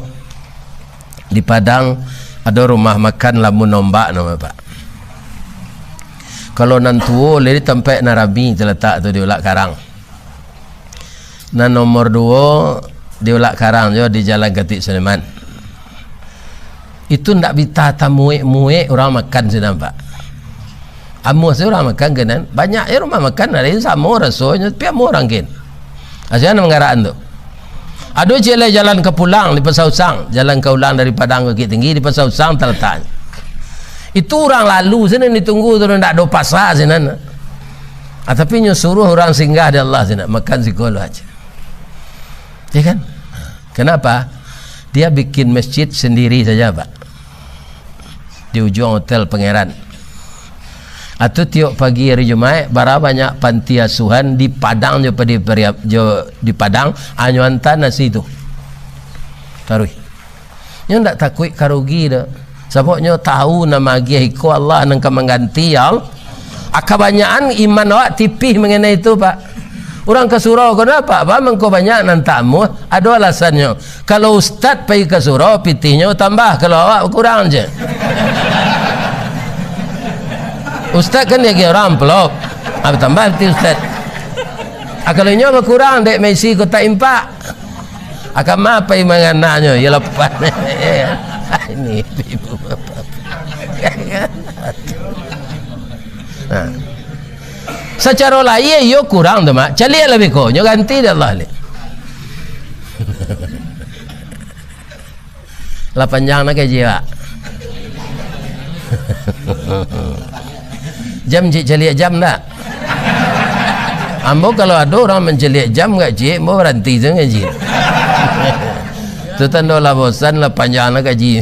di Padang ado rumah makan Lamun Ombak namo, Pak. Kalau nan tuo, lari tampek nan rami talatak tu di Ulak Karang. Nan nomor duo di Ulak Karang jo di Jalan Katik Sudirman. Itu ndak bisa tamuek-muek urang makan sinan, Pak. Amuah se urang makan kinan. Banyak se rumah makan, ado nan samo rasonyo, tapi amuah urang kin. Asakan manggaraan tu. Ado ciek lai jalan ka pulang di Pasar Usang, jalan ka ulang dari Padang Bukittinggi di Pasar Usang talataknyo. Itu urang lalu sinan ditunggu tu, ndak ado pasa sinan. Ah, tapi nyo suruah urang singgah di Allah sinan, makan siko lo aja. Ya kan? Kenapa? Dia bikin masjid sendiri saja, Pak. Di ujuang Hotel Pangeran. Atau tiok pagi hari Jumaik, bara banyak panti asuhan di Padang jo padi Pariam-, jo di Padang, anyo anta nasi tu. Taruih. Nyo ndak takuik ka rugi doh. Sabab nyo tahu nan magiah iko Allah, nan ka mangganti, ya Allah. Ah, kabanyakan iman awak tipih mangenai itu, Pak. Urang ka surau ko, "Kenapa, Pak, mangko banyak nan tamu?" Ado alasannyo. Kalau ustad pai ka surau, pitihnyo tambah, kalau awak bakurang je. Ustad kan diagiah urang amplop. Ah, batambah pitih ustad. Ah, kalau inyo bakurang, dek maisi kotak impak. Akan ma pai mangananyo, iyo lapan. Ini ibu bapak. Nah. Sacaro lahia iyo kurang tu, Mak. Caliak lah beko, nyo ganti dek Allah ni. Lah panjang nak gaji, Pak. Jam, cik, caliak jam ndak? Ambo kalau ado urang mancaliak jam gak cik, ambo baranti tu ngaji. Tu tando lah bosan, lah panjang lah gaji.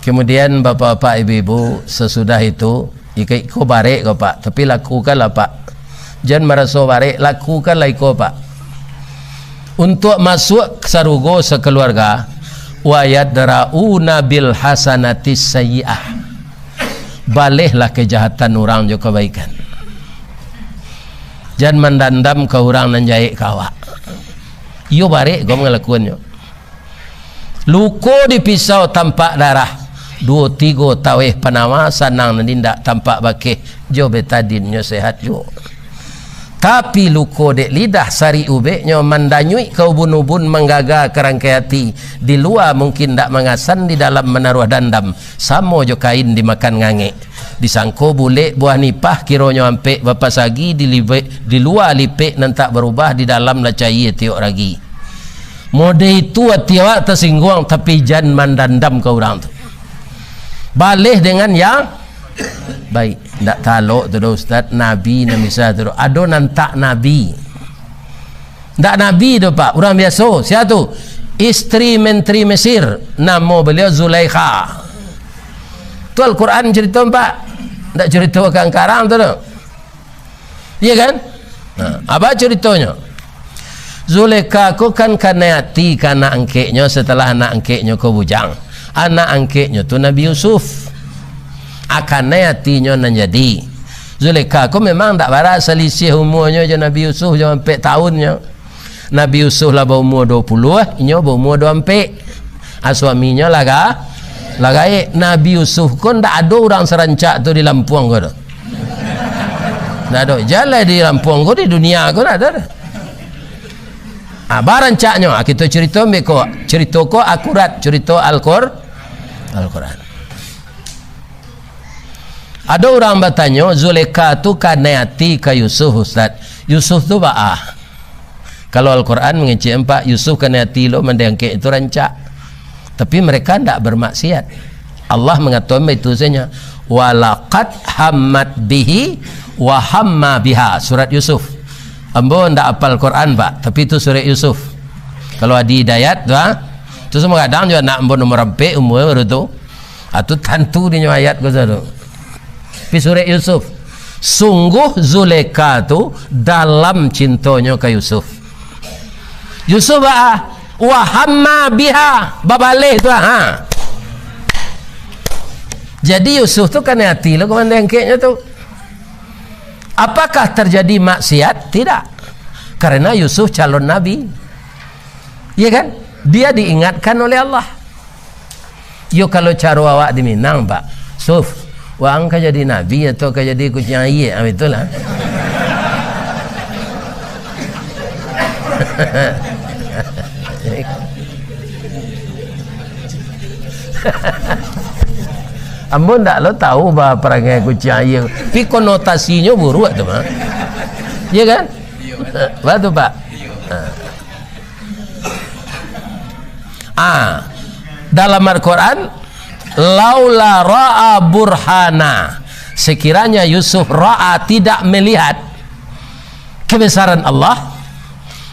Kemudian, bapak-bapak, ibu-ibu, sesudah itu, iko, iko barek ko, Pak, tapi lakukanlah, Pak. Jan maraso barek, lakukanlah iko, Pak. Untuak masuak sarugo sakaluarga, "Wa yadra'una bil hasanatis sayyi'ah." Balehlah kajahatan urang jo kabaikan. Jan mandandam ka urang nan jahek ka awak. Iyo barek ko mangalakuannyo. Luko di pisau tampak darah, duo tigo taweh panawa, sanang nan indak tampak bakeh, jo betadin nyo sehat juo. Tapi luko dek lidah, sarik ubeknyo mandanyuik ka ubun-ubun, manggaga ka rangkai ati, di lua mungkin ndak mangasan, di dalam manaruah dandam, samo jo kain dimakan ngangek. Disangko bulek buah nipah, kironyo ampek bapasagi, di libek, di lua lipek nan tak barubah, di dalam lah caia tiok ragi. Mode itu ati awak tasingguang, tapi jan mandandam ka urang tu. Baleh dengan yang baik. Ndak talok tu doh, Ustaz, nabi nan bisa tu doh. Ado nan tak nabi. Ndak nabi tu, Pak, urang biaso. Sia tu? Isteri menteri Mesir, namo baliau Zulaikha. Tu Al-Quran carito, Pak. Ndak carito ka karang tu doh. Iya kan? Nah, apa caritonyo? Zulaikha ko kan kanai ati ka anak angkeknyo setelah anak angkeknyo ko bujang. Anak angkeknyo tu Nabi Yusuf. Ah, kanai atinyo nan jadi. Zulekha ko memang ndak bara salisiah umuanyo jo Nabi Yusuf jo ampek taunnyo. Nabi Yusuf lah baumua duo puluah, inyo baumua duo ampek. Ah, suaminyo lah ga-, lah gaek. Nabi Yusuf ko ndak ado urang sarancak tu di Lampuang ko tu. Ndak ado. Jalai di Lampuang ko, di dunia ko ndak ado doh. Ah, barancaknyo, ah, kito carito ambek ko. Carito ko akurat, carito Al-Qur-, Al-Quran. Ado urang batanyo, "Zulekha tu kanai ati ka Yusuf, Ustaz. Yusuf tu baa?" Kalau Al-Quran mangecek ampek, Yusuf kanai ati lo mandeh angkek itu rancak. Tapi mereka ndak bermaksiat. Allah mangatokan baitu sajo. "Walaqad hammat bihi wa hamma biha." Surat Yusuf. Ambo ndak apal Quran, Pak, tapi itu surat Yusuf. Kalau Adi Hidayat tu, ha? Tu samo gadang jo anak ambo nomor ampek umua baru tu. Ah, tu tantu dinyo ayat ko sado. Pi surek Yusuf. Sungguh Zulekha tu dalam cintonyo ka Yusuf. Yusuf baa? Wa hamma biha, babaleh tu, ha. Jadi Yusuf tu kanai ati lo ka mandeh angkeknyo tu. Apakah terjadi maksiat? Tidak. Karena Yusuf calon nabi. Iya kan? Dia diingatkan oleh Allah. Yo, kalau caro awak di Minang, Pak, Suf, waang ka jadi nabi atau ka jadi kuciang aia? Ah, itulah. Ambo ndak lo tahu ba parangai kuciang aia, tapi konotasinyo buruak tu, Pak. Iya kan? Betul, Pak. Ah. Ah, dalam Al-Quran, "Laula ra'a burhana." Sekiranya Yusuf ra'a, tidak melihat kebesaran Allah,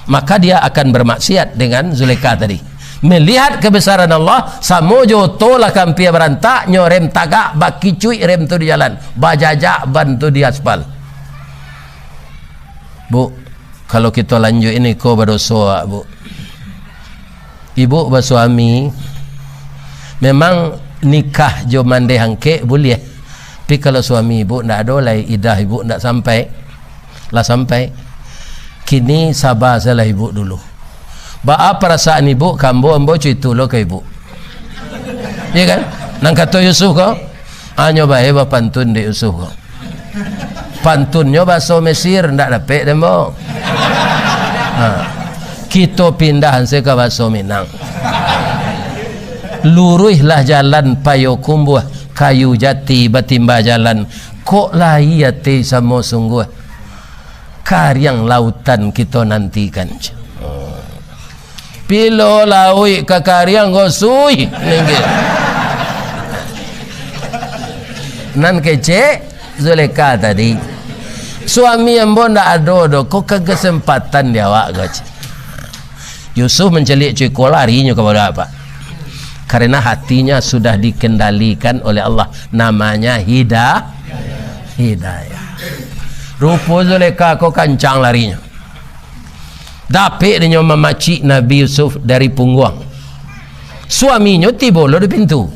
maka dia akan bermaksiat dengan Zulekha tadi. Melihat kebesaran Allah, samo jo oto lah ka ampia barantak, nyo rem tagak, bakicuik rem tu di jalan, bajajak ban tu di aspal. Bu, kalau kito lanjuik ini ko badoso, Bu. Ibuk basuami, memang nikah jo mandeh angkek buliah. Tapi kalau suami ibuk ndak ado lai, idah ibuk ndak sampai, lah sampai. Kini saba sajolah ibuk dulu. Baa parasaan ibuk ka ambo, ambo co itu lo ka ibuk. Iya kan? Nan kato Yusuf ko, hanyo bae bapantun dek Yusuf ko. Pantunnyo baso Mesir, ndak dapek den, Bo. Ha. Kito pindah se ka baso Minang. Luruihlah jalan Payokumbuah, kayu jati batimba jalan. Kok lai ati samo sungguah, kariang lautan kito nantikan. Pilo lauik ka kariang ko, Sui, nengge. Nan kecek, Zulekha tadi. Suami ambo ndak ado doh, ko ka kesempatan di awak ko, cek. Yusuf mancaliak cuko, larinyo ka bawah, Pak. Karena hatinya sudah dikendalikan oleh Allah. Namanya hida-, hidayah. Rupo Zulekha ko kancang larinyo. Dapek dinyo mamacik Nabi Yusuf dari pungguang. Suaminyo tibo lo di pintu.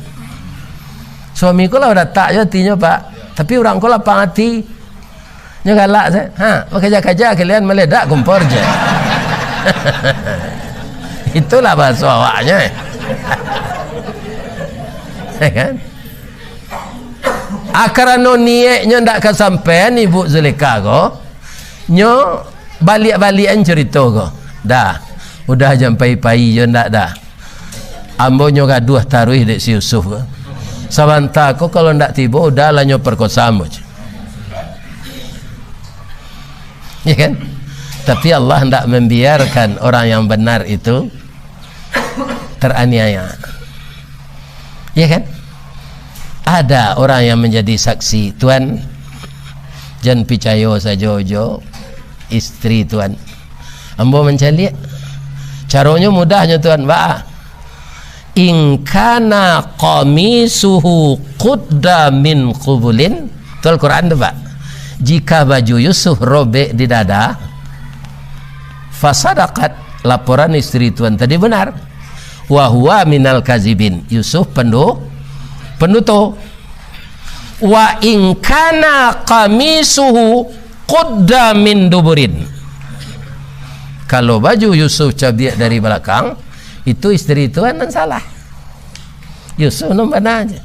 Suami ko lah datak jo atinyo, Pak. Tapi urang ko lapang ati. Nyo galak se. Ha, bakaja-kaja kalian maledak kompor je. Itulah bahaso awaknyo, eh. Ya kan? Ah, karano nieknyo ndak kasampaian Ibuk Zulekha ko, nyo baliak-baliakan carito ko. Dah, udah jan pai-pai jo ndak dah. Ambo nyo gaduah taruih dek si Yusuf ko. Sabanta ko kalau ndak tibo, udah lah nyo parkosa ambo. Ya kan? Tapi Allah ndak membiarkan orang yang benar itu teraniaya. Ya kan? Ada orang yang menjadi saksi, "Tuan, jan picayo sajo jo istri Tuan." Ambo mancaliak. Caronyo mudahnyo, Tuan, baa? "In kana qamisuhu qudda min qubulin." Tu Al-Quran tu, Pak. Jika baju Yusuf robek di dada, fasadaqat, laporan istri Tuan tadi benar. Wa huwa minal kazibin. Yusuf pendu-, penduto. "Wa in kana qamisuhu qudda min duburin." Kalau baju Yusuf cabiak dari balakang, itu isteri tu nan salah. Yusuf nan bana aja.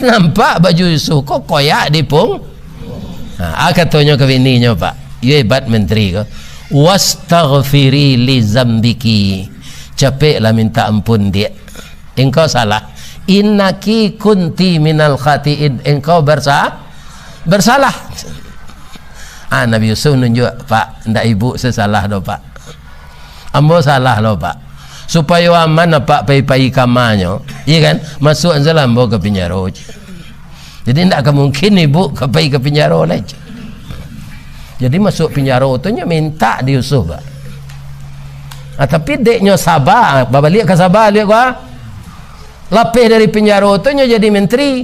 Nampak baju Yusuf ko koyak di pung-, ha, ah, katonyo ka bininyo, Pak, "Iyo hebat menteri ko. Wastaghfiri li zambiki. Capeklah minta ampun, Diak. Engkau salah. Innaki kunti minal khatiin. Engkau bersa-, bersalah." Ah, Nabi Yusuf nunjuak, "Pak, ndak ibu sasalah doh, Pak. Ambo salah lo, Pak. Supayo aman apak pai-pai kamanyo, iya kan? Masuak sajolah ambo ka pinjaro." Jadi, ndak ka mungkin ibu ka pai ka pinjaro lai. Jadi, masuak pinjaro tu nyo mintak di Yusuf, Pak. Ah, tapi dek nyo saba, babaliak ka saba, liek gua. Lapeh dari pinjaro tu nyo jadi menteri.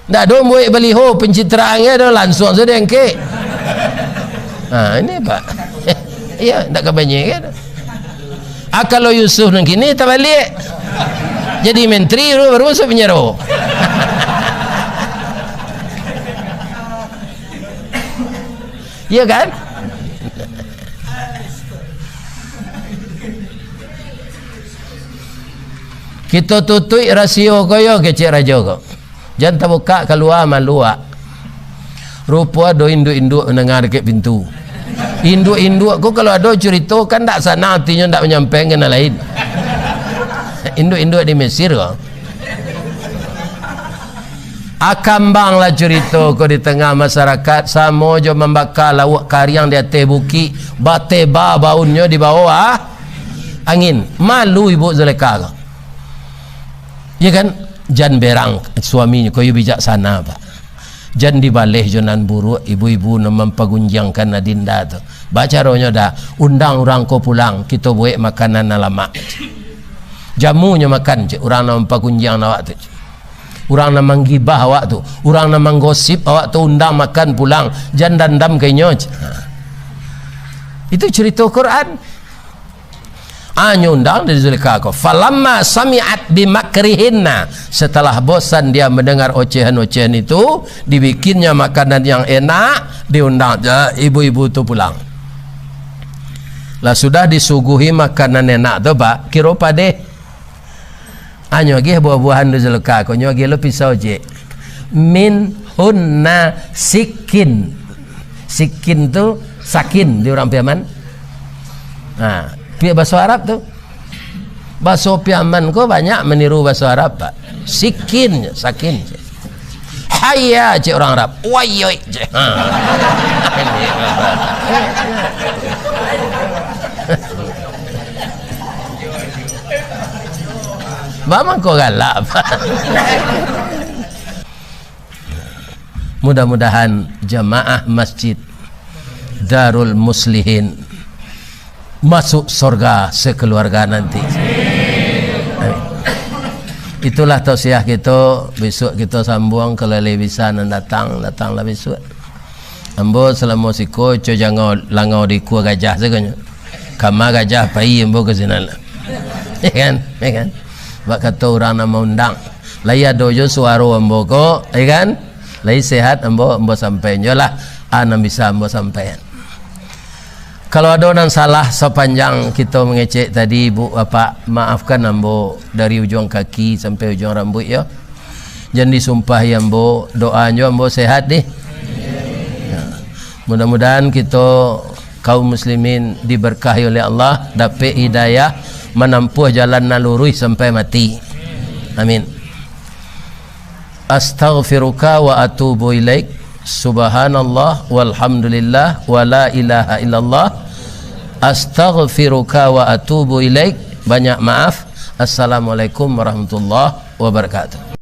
Ndak ado buek baliho, pencitraan ge ado, lansuang sajo diangkek. Ha, ini, Pak. Iya, ndak ka banyia ge. Ah, kalau Yusuf nan kini tabaliak. Jadi menteri baru, baru masuak pinjaro. Iya kan? Kito tutuik rasio ko yo, kecek rajo ko. Jan tabukak kalua, malu awak. Rupo ado induak-induak mandanga dakek pintu. Induak-induak ko kalau ado curito, kan ndak sanang atinyo ndak manyampaian ka nan lain. Induak-induak di Mesir ko. Akambanglah curito ko di tangah masarakat, samo jo mambaka lauak kariang di ateh bukik, bateba baunnyo di bawah angin. Malu ibu Zulekha ko. Ya kan? Jan berang suaminyo ko, yo bijaksana, Pak. Jan dibaleh jo nan buruak, ibu-ibu nan mampagunjiangkan adinda tu. Bacaronyo dah, undang urang ko pulang, kito buek makanan nan lamak. Jamunyo makan, cek, urang nan mampagunjiang awak tu, cek. Urang nan manggibah awak tu, urang nan manggosip awak tu, undang makan pulang, jan dandam ka inyo, cek. Ha. Itu curito Quran. Anyo undang dari Zulekha ko. "Falamma sami'at bimakrihinna." Setelah bosan dia mendengar ocehan-ocehan itu, dibikinnya makanan yang enak, diundang je ibu-ibu tu pulang. Lah sudah disuguhi makanan enak tu, Pak, kiro padeh. Anyo agih buah-buahan di Zulekha ko, nyo agih lo pisau, cek. "Min hunna sikin." Sikin tu sakin di urang Piaman. Nah, pi-, baso Arab tu. Baso Piaman ko banyak maniru baso Arab, Pak. Sikin, sakin. "Hayya," cek urang Arab. "Wayoi," cek. Ha. Ba mangko galak, Pak. Mudah-mudahan jamaah Masjid Darul Muslihin masuk sorga sekeluarga nanti. Amin. Itulah tausiah kito, besok kito sambuang, kalau lai bisa nan datang, datanglah besok. Ambo salamo siko, co jangau langau di ikua gajah sagonyo. Kama gajah pai ambo ka sinan. Ya kan? Ya kan? Bak kato urang nan maundang. Lai ado jo suaro ambo ko, ya kan? Lai sehat ambo, ambo sampaian jo lah, a nan bisa ambo sampaian. Kalau ado nan salah sapanjang kito mangecek tadi, Ibu, Bapak, maafkan ambo dari ujuang kaki sampai ujuang rambuik, yo. Jan disumpahi ambo, doa jo ambo sehat deh. Ya. Mudah-mudahan kito kaum muslimin diberkahi oleh Allah, dapek hidayah, manampuah jalan nan luruih sampai mati. Amin. Astaghfiruka wa atubu ilaik. Subhanallah walhamdulillah wa la ilaha illallah. Astaghfiruka wa atubu ilaik. Banyak maaf. Assalamualaikum warahmatullahi wabarakatuh.